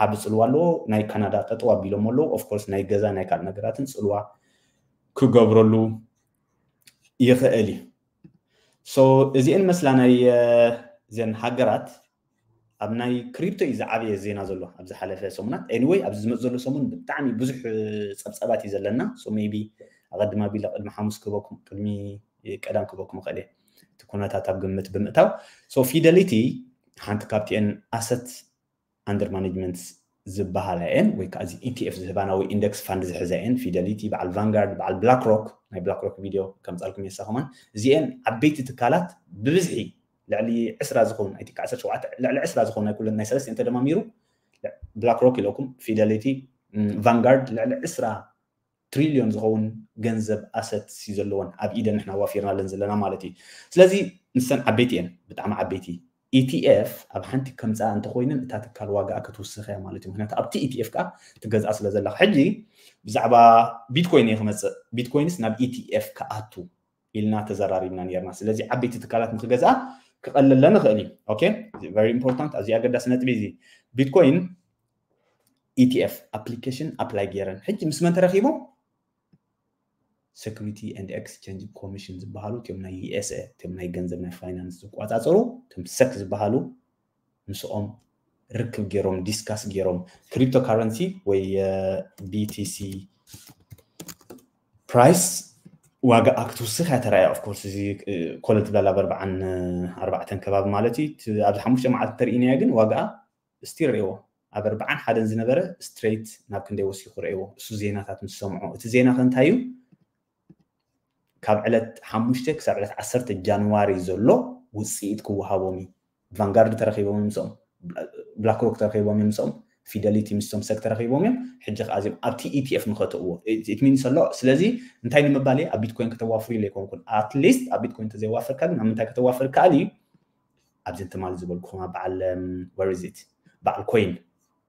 ዓቢ ጽልዋ ኣለዎ። ናይ ካናዳ ጠጠው ኣቢሎም ኣለዉ። ኦፍኮርስ ናይ ገዛ ናይ ካልእ ነገራትን ጽልዋ ክገብረሉ ይኽእል እዩ። ሶ እዚአን መስላ ናይ እዘን ሃገራት ኣብ ናይ ክሪፕቶ እዩ ዝዓበየ ዜና ዘሎ ኣብ ዝሓለፈ ሰሙናት። ኤኒወይ ኣብዚ ዝመፅ ዘሎ ሰሙን ብጣዕሚ ብዙሕ ፀብፀባት እዩ ዘለና። ሶ ሜቢ ኣቐድም ኣቢለ ቅድሚ ሓሙስ ክበኩም ቅድሚ ቀዳም ክበኩም ይኽእል እየ እቲ ኩነታት ኣብ ግምት ብምእታው። ሶ ፊደሊቲ ሓንቲ ካብቲአን ኣሰት ኣንደር ማኔጅመንት ዝበሃላ እየን ወይ ከዓ እዚ ኢቲኤፍ ዝህባና ወይ ኢንደክስ ፋንድ ዝሕዛ እየን። ፊደሊቲ፣ በዓል ቫንጋርድ፣ በዓል ብላክ ሮክ፣ ናይ ብላክ ሮክ ቪድዮ ከምፃልኩም የሳ ከማን። እዚአን ዓበይቲ ትካላት ብብዝሒ ልዕሊ ዕስራ ዝኾኑ፣ ኣይ ቲንክ ዓሰርተ ሸውዓተ፣ ልዕሊ ዕስራ ዝኾኑ ናይ ኩለን ናይ ሰለስቲአን ተደማሚሩ ብላክ ሮክ ኢለኩም፣ ፊደሊቲ፣ ቫንጋርድ ልዕሊ ዕስራ ትሪልዮን ዝኸውን ገንዘብ ኣሰት ሲ ዘለወን ኣብ ኢደን ንሕና ዋፊርናለን ዘለና ማለት እዩ። ስለዚ ንሰን ዓበይቲ እየን፣ ብጣዕሚ ዓበይቲ። ኢቲኤፍ ኣብ ሓንቲ ከምፃ እንተኮይነን እታ ትካል ዋጋኣ ክትውስኽ እያ ማለት እዩ። ምክንያቱ ኣብቲ ኢቲኤፍ ከዓ ትገዝኣ ስለ ዘለካ። ሕጂ ብዛዕባ ቢትኮይን እየ ክመፅእ። ቢትኮይንስ ናብ ኢቲኤፍ ክኣቱ ኢልና ተዘራሪብና ነርና። ስለዚ ዓበይቲ ትካላት ንክገዝኣ ክቐለለን ይኽእል እዩ። ኦኬ፣ ቨሪ ኢምፖርታንት፣ ኣዝዩ ኣገዳሲ ነጥቢ እዚ። ቢትኮይን ኢቲኤፍ ኣፕሊኬሽን ኣፕላይ ገይረን ሕጂ ምስ መን ተረኪቦም? ሴኩሪቲ ኤንድ ኤክስቼንጅ ኮሚሽን ዝበሃሉ እቲኦም ናይ ዩኤስኤ እቲኦም ናይ ገንዘብ ናይ ፋይናንስ ዝቆፃፀሩ እቶም ሰክ ዝበሃሉ ምስኦም ርክብ ገይሮም ዲስካስ ገይሮም ክሪፕቶ ካረንሲ ወይ ቢቲሲ ፕራይስ ዋጋ ክትውስኽ እያ ተራእያ። ኦፍኮርስ እዚ ኮለል ትብላላ ኣብ ኣርባዓን ኣርባዕተን ከባቢ ማለት እዩ። ኣብዚ ሓሙሽተ መዓልቲ ተርእይናዮ ግን ዋጋ ስቲል ርእይዎ ኣብ ኣርባዓን ሓደን ዝነበረ ስትሬት ናብ ክንደይ ወሲኹ ርእይዎ። እሱ ዜናታት ምስ ሰምዖ እቲ ዜና ከ እንታይ እዩ? ካብ ዕለት ሓሙሽተ ክሳብ ዕለት ዓሰርተ ጃንዋሪ ዘሎ ውፅኢት ክወሃቦም እዩ። ቫንጋርድ ተረኺቦም ምስኦም፣ ብላክሮክ ተረኺቦም እዮም ምስኦም፣ ፊደሊቲ ምስቶም ሰክ ተረኺቦም እዮም። ሕጂ ከዓ እዚኦም ኣብቲ ኢቲኤፍ ንኸተእዎ ኢትሚንስ ኣሎ። ስለዚ እንታይ ንምባል እየ ኣብ ቢትኮይን ከተዋፍሩ ኢለ ኣይኮንኩን። ኣትሊስት ኣብ ቢትኮይን ተዘይዋፈርካ ግን ኣብ ምንታይ ከተዋፍር ከኣል እዩ? ኣብዚ ትማሊ ዝበልኩኹም ኣብ በዓል ወርዚት በዓል ኮይን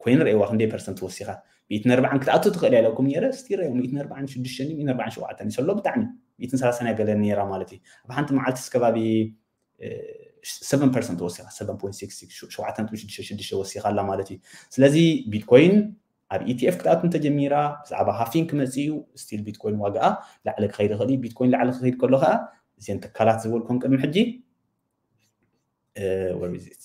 ኮይን ርእዋ ክንደይ ፐርሰንት ወሲኻ? ሚእትን ኣርባዓን ክትኣቱ ትኽእል እያ ኢለኩም ነይረ። እስቲ ርእዮ፣ ሚእትን ኣርባዓን ሽዱሽተን ሚእትን ኣርባዓን ሸውዓተን ይሰሎ ብጣዕሚ ሚእትን ሰላሳን እያ ገለ ነይራ ማለት እዩ። ኣብ ሓንቲ መዓልቲ እስከባቢ ሰቨን ፐርሰንት ወሲኻ፣ ሰቨን ፖይንት ሲክስ ሲክስ፣ ሸውዓተ ነጥቢ ሽዱሽተ ሽዱሽተ ወሲኻ ኣላ ማለት እዩ። ስለዚ ቢትኮይን ኣብ ኢቲኤፍ ክትኣቱ እንተጀሚራ ብዛዕባ ሃፊንግ ክመፅእ እዩ። ስቲል ቢትኮይን ዋጋኣ ላዕሊ ክኸይድ ይኽእል እዩ። ቢትኮይን ላዕሊ ክኸይድ ከሎ ከዓ እዚአን ትካላት ዝበልኮን ቅድሚ ሕጂ ወርዚት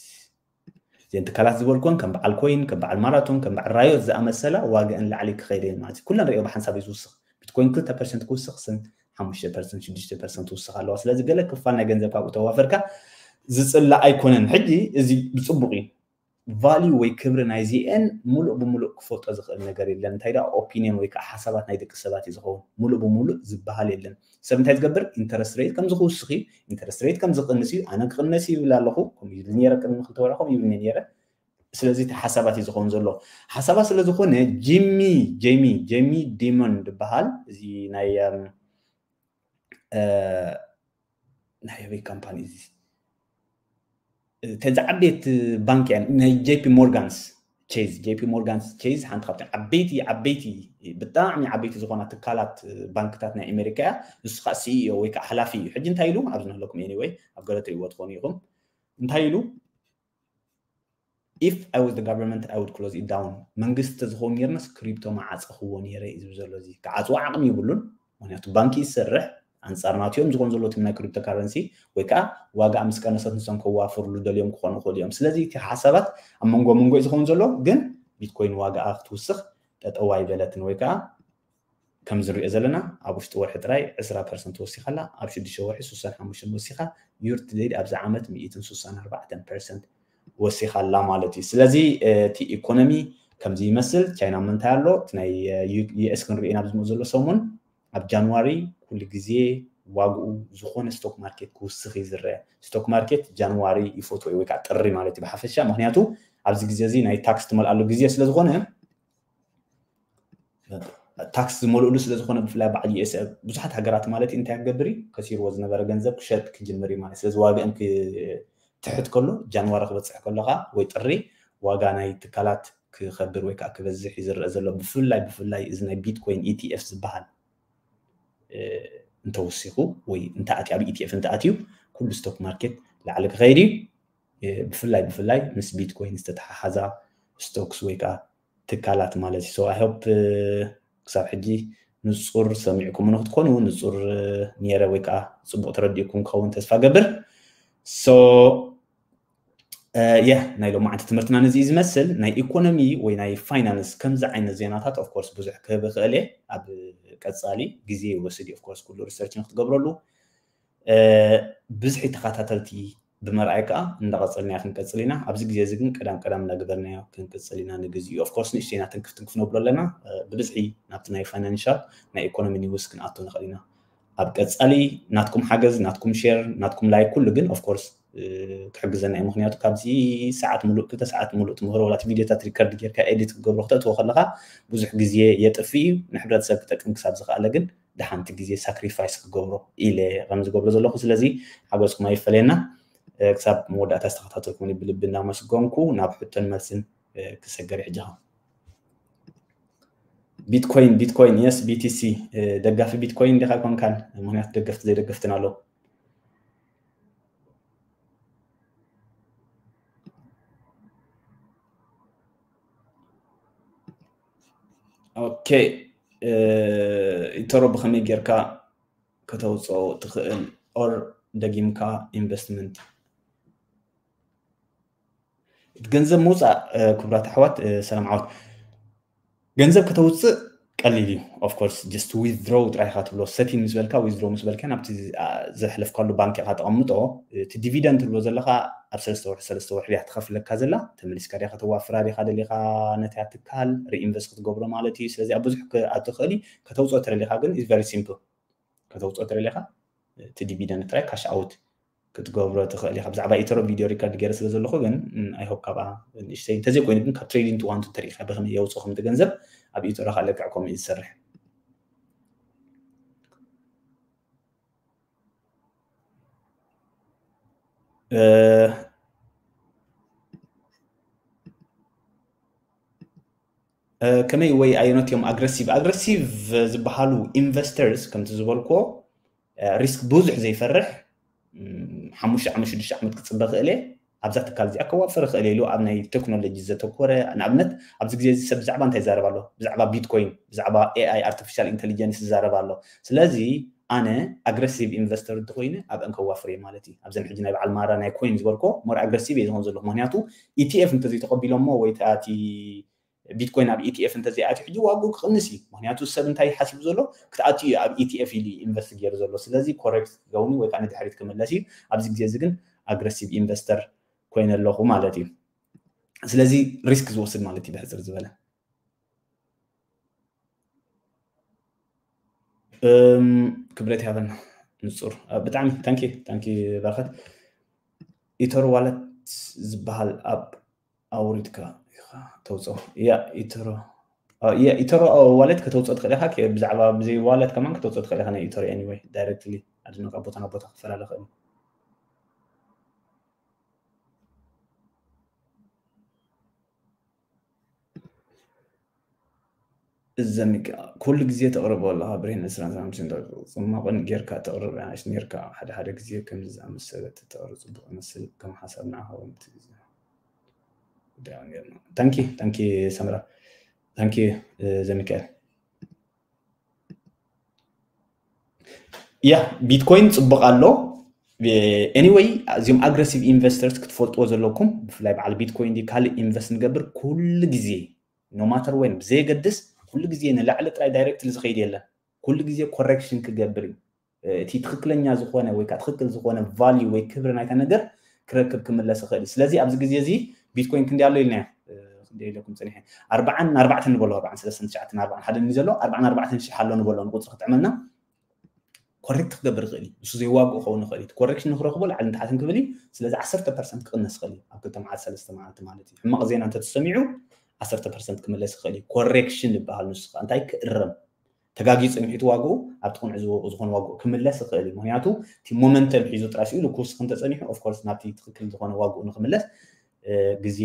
እዚአን ትካላት ዝበልኮን ከም በዓል ኮይን፣ ከም በዓል ማራቶን፣ ከም በዓል ራዮት ዝኣመሰላ ዋጋአን ላዕሊ ክኸይድ እየን ማለት እዩ። ኩለን ርእዮ ብሓንሳብ እዩ ዝውስኽ። ቢትኮይን ክልተ ፐርሰንት ክውስኽ፣ ስን ሓሙሽተ ፐርሰንት ሽዱሽተ ፐርሰንት ትውስኽ ኣለዋ። ስለዚ ገለ ክፋል ናይ ገንዘብ ካብኡ ተዋፈርካ ዝፅላእ ኣይኮነን። ሕጂ እዚ ብፅቡቅ እዩ። ቫልዩ ወይ ክብሪ ናይዚኤን ሙሉእ ብሙሉእ ክፈልጦ ዝኽእል ነገር የለን። እንታይ ደኣ ኦፒኒየን ወይ ከዓ ሓሳባት ናይ ደቂ ሰባት እዩ ዝኸውን። ሙሉእ ብሙሉእ ዝበሃል የለን። ሰብ እንታይ ዝገብር? ኢንተረስት ሬት ከምዚ ክውስኽ እዩ፣ ኢንተረስት ሬት ከምዚ ክቕንስ እዩ፣ ኣነ ክቕነስ ይብል ኣለኹ፣ ከምኡ ይብል ነይረ፣ ቅድሚ ክልተ ወርሒ ከምኡ ይብል ነይረ። ስለዚ እቲ ሓሳባት እዩ ዝኸውን ዘሎ። ሓሳባት ስለ ዝኾነ ጂሚ ጄሚ ጄሚ ዲመን ዝበሃል እዚ ናይ ናይ ኣበይ ካምፓኒ እዚ ተዛ ዓበየት ባንክ እያ ናይ ጄፒ ሞርጋንስ ቼዝ ጄፒ ሞርጋንስ ቼዝ ሓንቲ ካብቲ ዓበይቲ ዓበይቲ ብጣዕሚ ዓበይቲ ዝኾና ትካላት ባንክታት ናይ ኣሜሪካ እያ። ንሱ ከዓ ሲኢኦ ወይ ከዓ ሓላፊ እዩ። ሕጂ እንታይ ኢሉ ኣብዚ ንህለኩም ኤኒወይ ኣብ ገለ ትሪእዎ ትኾኑ ኢኹም። እንታይ ኢሉ? If I was the government, I would close it down. መንግስቲ ተዝኸውን ነርናስ ክሪፕቶ መዓፀኽዎ ነይረ እዩ ዝብል ዘሎ። እዚ ክዓፅዎ ዓቕሚ ይብሉን። ምክንያቱ ባንኪ ይሰርሕ ኣንፃር ናትዮም ዝኾን ዘሎ ናይ ክሪፕቶ ካረንሲ ወይ ከዓ ዋጋ ምስ ቀነሰት ንሶም ከዋፍርሉ ደልዮም ክኾኑ ይኽእሉ እዮም። ስለዚ እቲ ሓሳባት ኣብ መንጎ መንጎ እዩ ዝኸውን ዘሎ። ግን ቢትኮይን ዋጋኣ ክትውስኽ ጠጠው ኣይበለትን ወይ ከዓ ከምዚ ንሪኦ ዘለና ኣብ ውሽጢ ወርሒ ጥራይ ዕስራ ፐርሰንት ወሲኻላ፣ ኣብ ሽዱሽተ ወርሒ ስሳን ሓሙሽተን ወሲኻ፣ ዩር ትዴድ ኣብዚ ዓመት ሚእትን ስሳን ኣርባዕተን ፐርሰንት ወሲኻላ ማለት እዩ። ስለዚ እቲ ኢኮኖሚ ከምዚ ይመስል። ቻይና ምንታይ ኣሎ? እቲ ናይ ዩኤስ ክንሪኦ ኢና ኣብዚ ዝመፅእ ዘሎ ሰሙን። ኣብ ጃንዋሪ ኩሉ ግዜ ዋግኡ ዝኾነ ስቶክ ማርኬት ክውስኽ እዩ ዝረአ። ስቶክ ማርኬት ጃንዋሪ ይፈትዎ ወይ ከዓ ጥሪ ማለት እዩ ብሓፈሻ። ምክንያቱ ኣብዚ ግዜ እዚ ናይ ታክስ ትመልኣሉ ግዜ ስለ ዝኾነ ታክስ ዝመልእሉ ስለ ዝኾነ ብፍላይ በዓል ዩኤስ ብዙሓት ሃገራት ማለት እንታይ ክገብር እዩ ከሲርዎ ዝነበረ ገንዘብ ክሸጥ ክጅምር እዩ ማለት ስለዚ ዋግአን ክትሕት ከሎ ጃንዋሪ ክበፅሕ ከሎካ ወይ ጥሪ ዋጋ ናይ ትካላት ክኸብር ወይ ከዓ ክበዝሕ እዩ ዝረአ ዘሎ ብፍላይ ብፍላይ እዚ ናይ ቢትኮይን ኢቲኤፍ ዝበሃል እንተወሲኹ ወይ እንተኣትዩ ኣብ ኢቲኤፍ እንተኣትዩ ኩሉ ስቶክ ማርኬት ላዕሊ ክኸይድ እዩ ብፍላይ ብፍላይ ምስ ቢትኮይን ዝተተሓሓዛ ስቶክስ ወይ ከዓ ትካላት ማለት እዩ። So I hope ክሳብ ሕጂ ንፁር ሰሚዕኩም ንክትኮኑ ንፁር ነይረ ወይ ከዓ ፅቡቅ ተረዲእኩም ክኸውን ተስፋ ገብር። So yeah ናይ ሎማዓንቲ ትምህርትና ነዚ እዩ ዝመስል። ናይ ኢኮኖሚ ወይ ናይ ፋይናንስ ከምዚ ዓይነት ዜናታት of course ብዙሕ ክህብ ይኽእል እየ ኣብ ቀፃሊ ግዜ ይወስድ እዩ of course ኩሉ ሪሰርች ንክትገብረሉ ብዝሒ ተኸታተልቲ ብምርኣይ ከዓ እንዳቐፀልና ክንቀፅል ኢና። ኣብዚ ግዜ እዚ ግን ቀዳም ቀዳም እንዳገበርናዮ ክንቅፅል ኢና። ንግዚኡ of course ንእሽተይ ኢና ትንክፍ ትንክፍ ነብሎ ኣለና። ብብዝሒ ናብቲ ናይ ፋይናንሻል ናይ ኢኮኖሚ ኒውስ ክንኣቱ ንኽእል ኢና። ኣብ ቀፃሊ ናትኩም ሓገዝ፣ ናትኩም ሼር፣ ናትኩም ላይክ ኩሉ ግን of course ክሕግዘና እዩ። ምክንያቱ ካብዚ ሰዓት ሙሉእ ክልተ ሰዓት ሙሉእ ትምህሮ ዋላ እቲ ቪዲዮታት ሪከርድ ጌርካ ኤዲት ክትገብሮ ክተእትዎ ከለካ ብዙሕ ግዜ የጥፍ እዩ። ንሕብረተሰብ ክጠቅም ክሳብ ዝኽኣለ ግን ደሓንቲ ግዜ ሳክሪፋይስ ክገብሮ ኢለ ከም ዝገብሮ ዘለኹ ስለዚ ሓገዝኩም ኣይፈለየና። ክሳብ መወዳእታ ዝተኸታተልኩምኒ ብልቢ እናመስገንኩ ናብ ሕቶን መልስን ክሰገር ሕጂ ኸ ቢትኮይን ቢትኮይን የስ ቢቲሲ ደጋፊ ቢትኮይን እንዲኻ ኮንካን ምክንያቱ ደገፍቲ ዘይደገፍትን ኣለዉ። ኦኬ ኢተሮ ብኸመይ ጌርካ ከተውፅኦ ትኽእል or ደጊምካ ኢንቨስትመንት ገንዘብ ምውፃእ ክቡራት ኣሕዋት ሰላም ዓወት ገንዘብ ከተውፅእ ቀሊል እዩ of course just withdraw ጥራይ ኢኻ ትብሎ setting ምስ በልካ withdraw ምስ በልካ ናብቲ ዘሕለፍካሉ ባንክ ኢኻ ተቐምጦ እቲ dividend ትብሎ ዘለኻ ኣብ ሰለስተ ወርሒ ሰለስተ ወርሒ ድያ ትኸፍለካ ዘላ ተመሊስካ ዲኻ ተዋፍራ ዲኻ ደሊኻ ነታ ትካል reinvest ክትገብሮ ማለት እዩ ስለዚ ኣብ ብዙሕ ክኣቱ ክእል እዩ ከተውፅኦ ተደሊኻ ግን is very simple ከተውፅኦ ተደሊኻ እቲ dividend ጥራይ cash out ክትገብሮ ትኽእል ኢኻ ብዛዕባ ኢተሮ ቪድዮ ሪከርድ ገይረ ስለ ዘለኹ ግን I hope ካብኣ ንእሽተይ እንተዘይኮይኑ ግን ካብ trading to one to three ኢኻ ብኸመይ የውፅእ ከምቲ ገንዘብ ኣብ ኢተሮ ከዓ ልክዕ ከምኡ እዩ ዝሰርሕ ከመይ ወይ ኣየኖት እዮም ኣግረሲቭ ኣግረሲቭ ዝበሃሉ ኢንቨስተርስ ከምቲ ዝበልኮ ሪስክ ብዙሕ ዘይፈርሕ ሓሙሽተ ዓመት ሽዱሽተ ዓመት ክፅበ ክእል እየ ኣብዛ ትካል እዚኣ ከዋፍር ክእል ኢሉ ኣብ ናይ ቴክኖሎጂ ዘተኮረ ንኣብነት ኣብዚ ግዜ እዚ ሰብ ብዛዕባ እንታይ ይዛረብ ኣሎ ብዛዕባ ቢትኮይን ብዛዕባ ኤኣይ ኣርቲፊሻል ኢንቴሊጀንስ ይዛረብ ኣሎ ስለዚ ኣነ ኣግረሲቭ ኢንቨስተር እንተኮይነ ኣብአን ከዋፍር እየ ማለት እዩ ኣብዘን ሕጂ ናይ በዓል ማራ ናይ ኮይን ዝበልኮ ሞር ኣግረሲቭ እየ ዝኮን ዘለኩ ምክንያቱ ኢቲኤፍ እንተዘይተቀቢሎሞ ወይ እቲ ቢትኮይን ኣብ ኢቲኤፍ እንተዘይኣትዩ ሕጂ ዋግኡ ክቕንስ እዩ ምክንያቱ ሰብ እንታይ ሓሲቡ ዘሎ ክትኣትዩ እዩ ኣብ ኢቲኤፍ ኢሉ ኢንቨስት ገይሩ ዘሎ ስለዚ ኮሬክት ክገውኒ ወይ ከዓ ንድሕሪት ክምለስ እዩ ኣብዚ ግዜ እዚ ግን ኣግረሲቭ ኢንቨስተር ኮይነ ኣለኹ ማለት እዩ ስለዚ ሪስክ ዝወስድ ማለት እዩ ብሕፅር ዝበለ። እም፣ ክብረት ያበልና ንጹር። አ፣ ብጣዕሚ ታንኪ፣ ታንኪ በረኸት። ኢቶር ዋለት ዝበሃል ኣብ ኣውሪድካ ኢኻ ተውፅኦ። ያ ኢቶሮ፣ አ፣ ያ ኢቶሮ ዋለት ከተውፅኦ ትኽእል ኢኻ። ከ-፣ ብዛዕባ ብዘይ ዋለት ከማን ከተውፅኦ ትኽእል ኢኻ። ናይ ኢቶሮ ኤኒወይ ዳይሬክትሊ ኣድኖ ካብ ቦታ ናብ ቦታ ክፈላለ ይኽእል እዩ። እዘሚካ ኩሉ ግዜ ተቕርቦ ኣለኻ ብሬን ዕስራን ሰላሳን ፐርሰንት ጽማቕን ጌርካ ተቕርብ ያሽ ኔርካ። ሓደ ሓደ ግዜ ከምዚ ዝኣመሰለ ተተቕርብ ጽቡቕ ይመስል። ከም ሓሳብ ንዓኻ እውን እቲ ግዜ ጉዳይ ጌርና። ታንኪ፣ ታንኪ ሰምራ። ታንኪ፣ እ፣ ዘሚካኤል። ያ፣ ቢትኮይን ጽቡቕ ኣሎ። ኤኒወይ፣ እዚኦም ኣግረሲቭ ኢንቨስተርስ ክትፈልጥዎ ዘለኩም፣ ብፍላይ በዓል ቢትኮይን ድዩ ካልእ ኢንቨስት ንገብር፣ ኩሉ ግዜ፣ no matter when፣ ብዘየገድስ፣ ኩሉ ግዜ ንላዕሊ ጥራይ ዳይሬክትሊ ዝኸይድ የለን። ኩሉ ግዜ ኮሬክሽን ክገብር እዩ። እቲ ትኽክለኛ ዝኾነ ወይ ከዓ ትኽክል ዝኾነ ቫልዩ ወይ ክብሪ ናይታ ነገር ክረክብ ክምለስ ይኽእል እዩ። ስለዚ ኣብዚ ግዜ እዚ ቢትኮይን ክንደይ ኣሎ ኢልናዮ? እ፣ ክንደይ ኢለኩም ጸኒሐ? ኣርባዓን ኣርባዕተን ንበሎ፣ ኣርባዓን ሰለስተን ትሽዓተን ኣርባዓን ሓደን እዩ ዘሎ፣ ኣርባዓን ኣርባዕተን ሽሕ ኣሎ ንበሎ፣ ንቁጽሪ ክጥዕመልና። ኮሬክት ክገብር ይኽእል እዩ። ንሱ ዘይዋግኡ ክኸውን ይኽእል እዩ። እቲ ኮሬክሽን ንክረኽቦ ላዕልን ታሕትን ክብል እዩ። ስለዚ ዓሰርተ ፐርሰንት ክቕነስ ይኽእል እዩ ኣብ ክልተ መዓልቲ፣ ሰለስተ መዓልቲ ማለት እዩ። ሕማቕ ዜና እንተተሰሚዑ ዓሰርተ ፐርሰንት ክምለስ ይኽእል እዩ። ኮሬክሽን ዝበሃል ንሱ ከዓ እንታይ ክእረም፣ ተጋጊዩ ጸኒሑ እቲ ዋግኡ ኣብቲ ቅኑዕ ዝዎ-፣ ዝኾነ ዋግኡ ክምለስ ይኽእል እዩ። ምኽንያቱ እቲ ሞመንተም ሒዙ ጥራይ ስኢሉ ክውስኽ እንተጸኒሑ፣ ኦፍ ኮርስ ናብቲ ትኽክል ዝኾነ ዋግኡ ንክምለስ፣ እ፣ ግዜ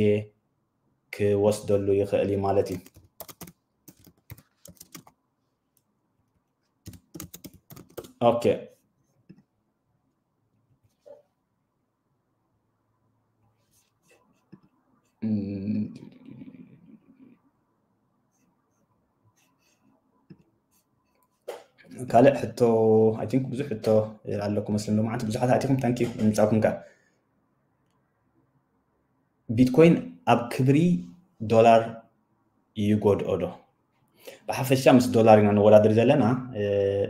ክወስደሉ ይኽእል እዩ ማለት እዩ። ኦኬ። እም፣ ካልእ ሕቶ፣ I think ብዙሕ ሕቶ ኣለኩም መስለኒ። ሎማዓንቲ ብዙሓት ኣቲኹም፣ ታንኪ ምምጻእኩም ከኣ። ቢትኮይን ኣብ ክብሪ ዶላር ይጎድኦ ዶ? ብሓፈሻ ምስ ዶላር ኢና ነወዳድር ዘለና። እ፣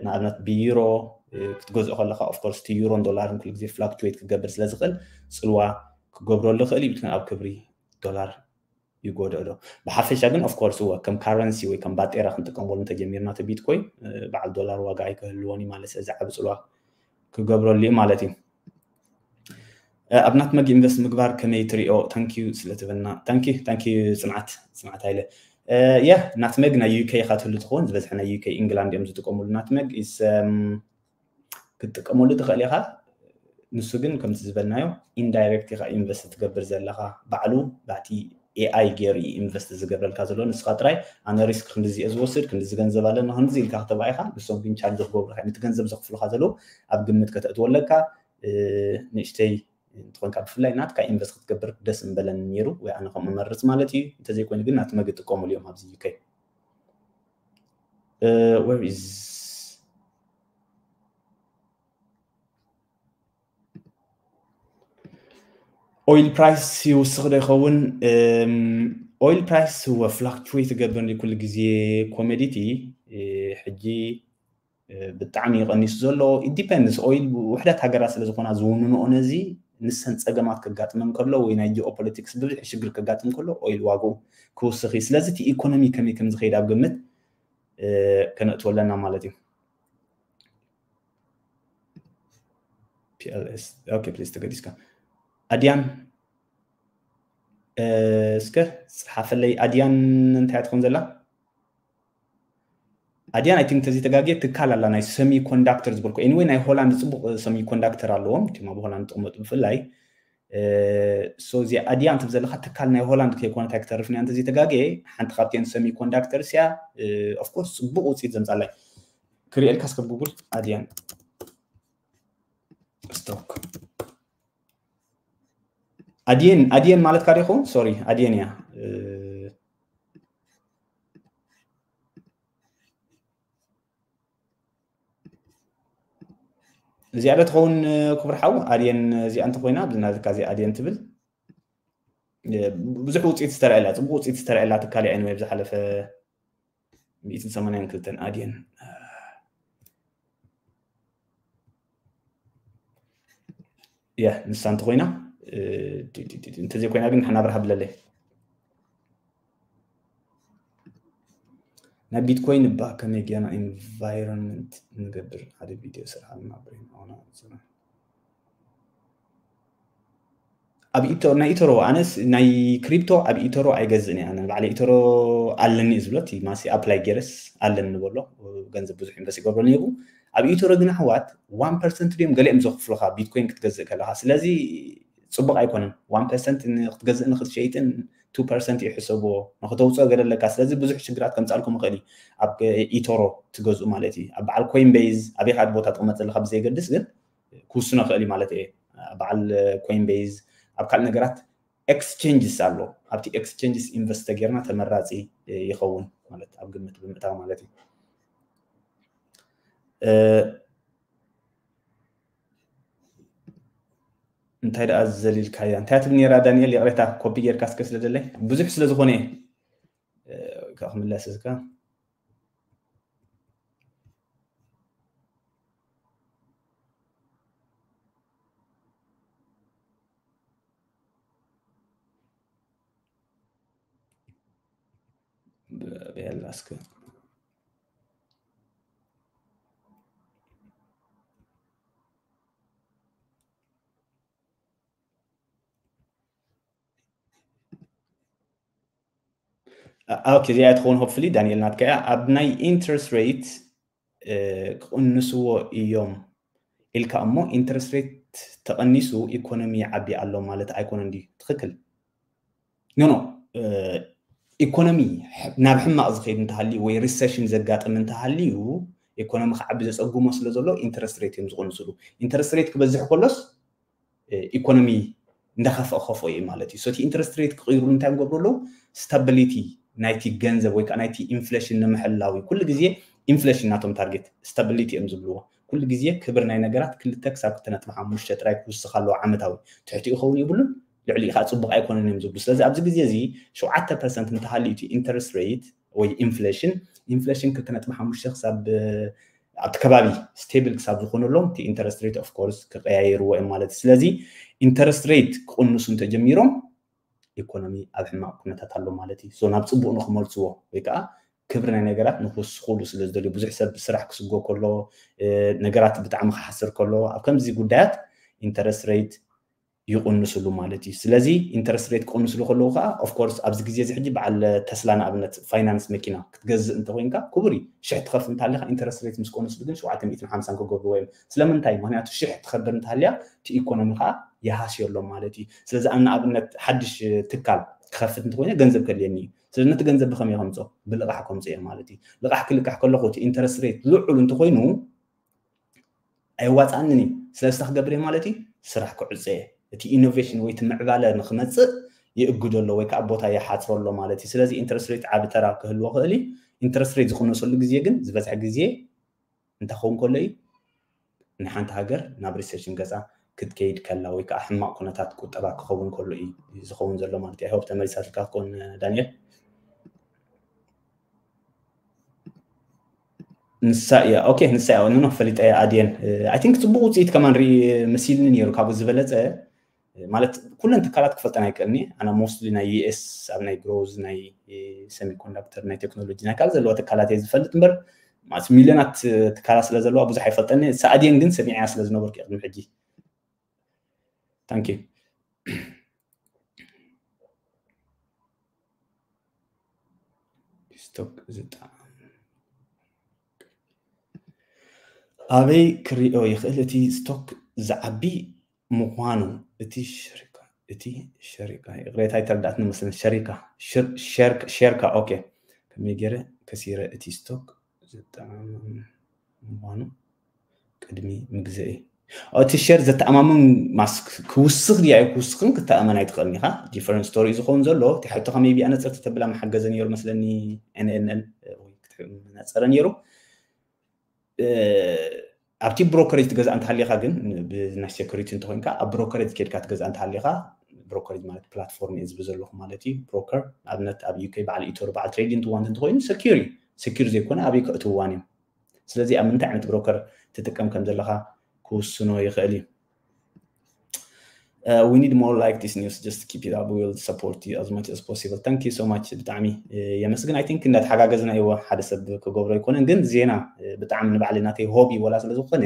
ንኣብነት ብዩሮ፣ እ፣ ክትገዝኦ ከለኻ፣ ኦፍ ኮርስ፣ እቲ ዩሮን ዶላርን ኩሉ ግዜ ፍላክቹዌት ክገብር ስለ ዝኽእል፣ ጽልዋ ክገብረሉ ይኽእል እዩ። ቢትኮይን ኣብ ክብሪ ዶላር ይጎድኦ ዶ? ብሓፈሻ ግን፣ ኦፍ ኮርስ፣ እወ፣ ከም ካረንሲ ወይ ከም ባጤራ ክንጥቀመሉ እንተጀሚርና፣ እቲ ቢትኮይን፣ እ፣ በዓል ዶላር ዋጋ ኣይክህልዎን እዩ ማለት፣ ስለዚ ዓቢ ጽልዋ ክገብረሉ እዩ ማለት እዩ። እ፣ ኣብ ናትመግ ኢንቨስት ምግባር ከመይ ትሪኦ? ታንኪዩ ስለ ትብልና። ታንኪ፣ ታንኪ ጽንዓት፣ ጽንዓት ሃይለ። እ፣ ያ፣ ናትመግ ናይ ዩ ኬ ኢኻ ትህሉ ትኸውን፣ ዝበዝሐ ናይ ዩ ኬ ኢንግላንድ እዮም ዝጥቀሙሉ ናትመግ። ኢስ፣ እም፣ ክትጥቀመሉ ትኽእል ኢኻ። ንሱ ግን ከምቲ ዝበልናዮ ኢንዳይሬክት ኢኻ ኢንቨስት ትገብር ዘለኻ። ባዕሉ ባቲ ኤ ኣይ ገይሩ እዩ ኢንቨስት ዝገብረልካ ዘሎ። ንስኻ ጥራይ ኣነ ሪስክ ክንድዚ እየ ዝወስድ፣ ክንድዚ ገንዘብ ኣለና፣ ክንድዚ ኢልካ ክተብኣ ኢኻ። ንሶም ግን ቻርጅ ክገብሩኻ እዮም። እቲ ገንዘብ ዘኽፍሉኻ ዘለዉ ኣብ ግምት ከተእትዎ ኣለካ። እ፣ ንእሽተይ እንተኾንካ ብፍላይ ናትካ ኢንቨስት ክትገብር ደስ ምበለኒ ነይሩ፣ ወይ ኣነ ከምኡ እመርጽ ማለት እዩ። እንተዘይኮይኑ ግን ናትመግ ይጥቀሙሉ እዮም ኣብዚ ዩ ኬ። እ፣ where is ኦይል ፕራይስ ይውስኽ ዶ ይኸውን? እም፣ ኦይል ፕራይስ ወ ፍላክቹዌት ይገብር እንዲ ኩሉ ግዜ ኮሞዲቲ፣ እ፣ ሕጂ፣ እ፣ ብጣዕሚ እዩ ቀኒሱ ዘሎ። ኢት ዲፐንድስ። ኦይል ውሕዳት ሃገራት ስለ ዝኾና ዝውንንኦ ነዚ፣ ንሰን ጸገማት ከጋጥመን ከሎ ወይ ናይ ጂኦፖለቲክስ ብዙሕ ሽግር ከጋጥም ከሎ ኦይል ዋግኡ ክውስኽ እዩ። ስለዚ እቲ ኢኮኖሚ ከመይ ከም ዝኸይድ ኣብ ግምት፣ እ፣ ከነእትዎ ኣለና ማለት እዩ። ፒ ኤል ኤስ፣ ኦኬ፣ ፕሊዝ ተገዲስካ። ኣድያን፣ እ፣ እስከ ጽሓፈለይ። ኣድያን እንታይ እያ ትኾን ዘላ? ኣድያን፣ ኣይ ቲንክ፣ ተዘይተጋግየ ትካል ኣላ፣ ናይ ሰሚ ኮንዳክተር ዝበልኩ። ኤኒዌይ፣ ናይ ሆላንድ ጽቡቕ ሰሚ ኮንዳክተር ኣለዎም፣ እቲኦም ኣብ ሆላንድ ዝቕመጡ ብፍላይ። እ፣ ሶ፣ እዚኣ ኣድያን ትብል ዘለኻ ትካል ናይ ሆላንድ ከይኮነት ኣይክተርፍን እያ፣ እንተዘይተጋግየ። ሓንቲ ካብተን ሰሚ ኮንዳክተርስ እያ። እ፣ ኦፍ ኮርስ፣ ጽቡቕ ውጽኢት ዘምጻላይ። ክሪኤልካ እስከ ጉግል፣ ኣድያን ስቶክ። ኣድየን፣ ኣድየን ማለትካ ዶ ይኸውን? ሶሪ፣ ኣድየን እያ። እ፣ እዚኣ ዶ ትኸውን፣ ክቡር ሓው? ኣድየን እዚኣ እንተኾይና፣ ኣብዚ ናትካ እዚኣ ኣድየን ትብል። እ፣ ብዙሕ ውፅኢት ዝተረኣየላ፣ ፅቡቕ ውፅኢት ዝተረኣየላ ትካል እያ፣ ኤኒዌይ፣ ኣብ ዝሓለፈ ሚእትን ሰማንያን ክልተን ኣድየን። ያ፣ ንሳ እንተኾይና፣ እ፣ ዲ-፣ ዲ-፣ ዲ-፣ እንተዘይኮይና ግን ንሕና ብርሃ ብለለይ። ናይ ቢትኮይን እባ ከመይ ጌርና ኢንቫይሮንመንት ንገብር ሓደ ቪድዮ ስራሕ ኣልና ብሬን ኣና ዝና ኣብ ኢቶ ናይ ኢቶሮ ኣነስ ናይ ክሪፕቶ ኣብ ኢቶሮ ኣይገዝእን እየ ኣነ ባዕለ ኢቶሮ ኣለኒ እዩ ዝብሎ እቲ ማሲ ኣፕላይ ጌረስ ኣለኒ ንበሎ ገንዘብ ብዙሕ ኢንቨስት ይገብረሉ ነይሩ ኣብ ኢቶሮ ግን ኣሕዋት ዋን ፐርሰንት ድዮም ገሊኦም ዘኽፍሉኻ ቢትኮይን ክትገዝእ ከለኻ ስለዚ ፅቡቅ ኣይኮነን ዋን ፐርሰንት ክትገዝእ ንክትሸይጥን ቱ ፐርሰንት ይሕሰብዎ ንክተውፅኦ ገለ ኣለካ ስለዚ ብዙሕ ሽግራት ከምፃልኩም ይኽእል እዩ ኣብ ኢቶሮ ትገዝኡ ማለት እዩ ኣብ በዓል ኮይን ቤዝ ኣበይ ሓደ ቦታ ትቕመጥ ዘለካ ብዘይገድስ ግን ክውስኖ ይኽእል እዩ ማለት እየ በዓል ኮይን ቤዝ ኣብ ካልእ ነገራት ኤክስቼንጅስ ኣሎ ኣብቲ ኤክስቼንጅስ ኢንቨስት ተጌርና ተመራፂ ይኸውን ማለት ኣብ ግምት ብምእታው ማለት እዩ እንታይ ደኣ ዘሊልካያ እንታይ ትብል ነራ ዳንኤል ይቕሬታ ኮፒ ጌርካ እስከ ስለ ደለይ ብዙሕ ስለ ዝኾነ ክምለስ እስከ በላ እስከ ኦኬ እዚኣ ትኸውን ሆፕፍሊ ዳንኤል ናትካ እያ ኣብ ናይ ኢንትረስት ሬት ክቕንስዎ እዮም ኢልካ እሞ ኢንትረስት ሬት ተቐኒሱ ኢኮኖሚ ይዓቢ ኣሎ ማለት ኣይኮነን ድዩ ትኽክል ኖ ኖ ኢኮኖሚ ናብ ሕማቕ ዝኸይድ እንተሃልዩ ወይ ሪሰሽን ዘጋጥም እንተሃልዩ ኢኮኖሚ ክዓቢ ዘፀጉሞ ስለ ዘሎ ኢንትረስት ሬት እዮም ዝቕንስሉ ኢንትረስት ሬት ክበዝሕ ከሎስ ኢኮኖሚ እንዳኸፍአ ክኸፍኦ እዩ ማለት እዩ። እቲ ኢንትረስት ሬት ክቕይሩ እንታይ ንገብሩ ኣለዉ? ስታቢሊቲ ናይቲ ገንዘብ ወይ ከዓ ናይቲ ኢንፍሌሽን ንምሕላው እዩ። ኩሉ ግዜ ኢንፍሌሽን ናቶም ታርጌት ስታቢሊቲ እዮም ዝብልዎ። ኩሉ ግዜ ክብር ናይ ነገራት ክልተ ክሳብ ክልተ ነጥቢ ሓሙሽተ ጥራይ ክውስኽ ኣለዎ ዓመታዊ። ትሕቲ ይኸውን የብሉን፣ ልዕሊ ከዓ ፅቡቕ ኣይኮነን እዮም ዝብሉ። ስለዚ ኣብዚ ግዜ እዚ ሸውዓተ ፐርሰንት እንተሃልዩ እቲ ኢንትረስት ሬት ወይ ኢንፍሌሽን ኢንፍሌሽን ክልተ ነጥቢ ሓሙሽተ ክሳብ ኣብቲ ከባቢ ስቴብል ክሳብ ዝኾነሎም እቲ ኢንተረስት ሬት ኦፍ ኮርስ ክቀያየርዎ እዮም ማለት እዩ። ስለዚ ኢንተረስት ሬት ክቕንሱ እንተጀሚሮም ኢኮኖሚ ኣብ ሕማቕ ኩነታት ኣሎ ማለት እዩ። ሶ ናብ ፅቡቕ ንክመልስዎ ወይ ከዓ ክብሪ ናይ ነገራት ንክውስኹሉ ስለ ዝደልዩ ብዙሕ ሰብ ስራሕ ክስጎ ከሎ ነገራት ብጣዕሚ ክሓስር ከሎ ኣብ ከምዚ ጉዳያት ኢንተረስት ሬት ይቕንስሉ ማለት እዩ። ስለዚ ኢንተረስት ሬት ክቕንስሉ ከለዉ ከዓ ኦፍኮርስ ኣብዚ ግዜ እዚ ሕጂ በዓል ተስላ ንኣብነት ፋይናንስ መኪና ክትገዝእ እንተኮይንካ ክቡር እዩ። ሽሕ ትኸፍል እንተሃሊካ ኢንተረስት ሬት ምስ ቀንስሉ ግን ሸውዓተ ሚእትን ሓምሳን ክገብርዎ እዮም። ስለምንታይ? ምክንያቱ ሽሕ ትኸብር እንተሃልያ እቲ ኢኮኖሚ ከዓ ይሃስዮ ኣሎ ማለት እዩ። ስለዚ ኣነ ንኣብነት ሓድሽ ትካል ክኸፍት እንተኮይነ ገንዘብ ከድልየኒ እዩ። ስለዚ ነቲ ገንዘብ ብኸመይ ከምፅኦ? ብልቓሕ ከምፅኦ እየ ማለት እዩ። ልቓሕ ክልቅሕ ከለኹ እቲ ኢንተረስት ሬት ልዑል እንተኮይኑ ኣየዋፃኣንን እዩ። ስለዚ እንታይ ክገብር እየ ማለት እዩ? ስራሕ ክዕፀ እየ። እቲ ኢኖቬሽን ወይ እቲ ምዕባለ ንክመፅእ ይእግዶ ኣሎ ወይ ከዓ ቦታ ይሓፅሮ ኣሎ ማለት እዩ። ስለዚ ኢንተረስት ሬት ዓቢ ተራ ክህልዎ ክእል እዩ። ኢንተረስት ሬት ዝቕነሰሉ ግዜ ግን ዝበዝሐ ግዜ እንታይ ክኸውን ከሎ እዩ? ናይ ሓንቲ ሃገር ናብ ሪሴሽን ገፃ ክትከይድ ከላ ወይ ከዓ ሕማቕ ኩነታት ቁጠባ ክኸውን ከሎ እዩ ዝኸውን ዘሎ ማለት እዩ። ኣይሆፕ ተመሊሳትልካ ክኸውን ዳንኤል። ንሳ እያ ኦኬ ንሳ እያ ኖ ፈሊጠ እያ ኣድየን ኣይ ቲንክ ፅቡቅ ውፅኢት ከማን ርኢ መሲልኒ ነይሩ ካብኡ ዝበለፀ ማለት ኩለን ትካላት ክፈልጠን ኣይክእልኒ ኣና ሞስትሊ ናይ ዩኤስ ኣብ ናይ ግሮዝ ናይ ሰሚኮንዳክተር ናይ ቴክኖሎጂ ናይ ካልእ ዘለዋ ትካላት እየ ዝፈልጥ እምበር ማለት ሚልዮናት ትካላት ስለ ዘለዋ ብዙሕ ኣይፈልጠኒ ሳኣድየን ግን ሰሚዐያ ስለ ዝነበርኩ ቅድሚ ሕጂ ታንኪ ስቶክ ዝጣዕም ኣበይ ክሪኦ ይኽእል እቲ ስቶክ ዝዓቢ ምዃኑ እቲ ሸሪካ እቲ ሸሪካ ይቕሬታ ኣይተረዳእትኒ መስለኒ ሸሪካ ሸርካ ኦኬ ከመይ ገይረ ከሲረ እቲ ስቶክ ዝጣዕም ምዃኑ ቅድሚ ምግዘኢ እቲ ሸር ዘተኣማምን ማስክ ክውስኽ ድያ ኣይክውስኽን ክተኣመን ኣይትኽእልን ኢኻ ዲፈረንት ስቶሪ ዝኸውን ዘሎ እቲ ሕቶ ከመይ ብያ ነፅርቲ ተብላ መሓገዘ ነይሩ መስለኒ ኤንኤንኤን ነፀረ ነይሩ ኣብቲ ብሮከሬጅ ትገዝኣ እንተሃሊኻ ግን ብናይ ሴኩሪቲ እንተኮይንካ ኣብ ብሮከሬጅ ኬድካ ትገዝኣ እንተሃሊኻ ብሮከሬጅ ማለት ፕላትፎርም እየ ዝብል ዘለኹ ማለት እዩ ብሮከር ኣብነት ኣብ ዩኬ በዓል ኢቶር በዓል ትሬዲንግ ትዋንት እንተኮይኑ ሰኪር እዩ ሰኪር ዘይኮነ ኣበይ ከእትውዋን እዮም ስለዚ ኣብ ምንታይ ዓይነት ብሮከር ትጥቀም ከም ዘለኻ ክውስኖ ይኽእል እዩ Uh, we need more like this news. Just keep it up. We will support you as much as possible. Thank you so much. ብጣዕሚ የመስግን። I think እንዳተሓጋገዝና እዎ፣ ሓደ ሰብ ክገብሮ ኣይኮነን፣ ግን ዜና ብጣዕሚ ንባዕሊ ናተይ ሆቢ ወላ ስለ ዝኾነ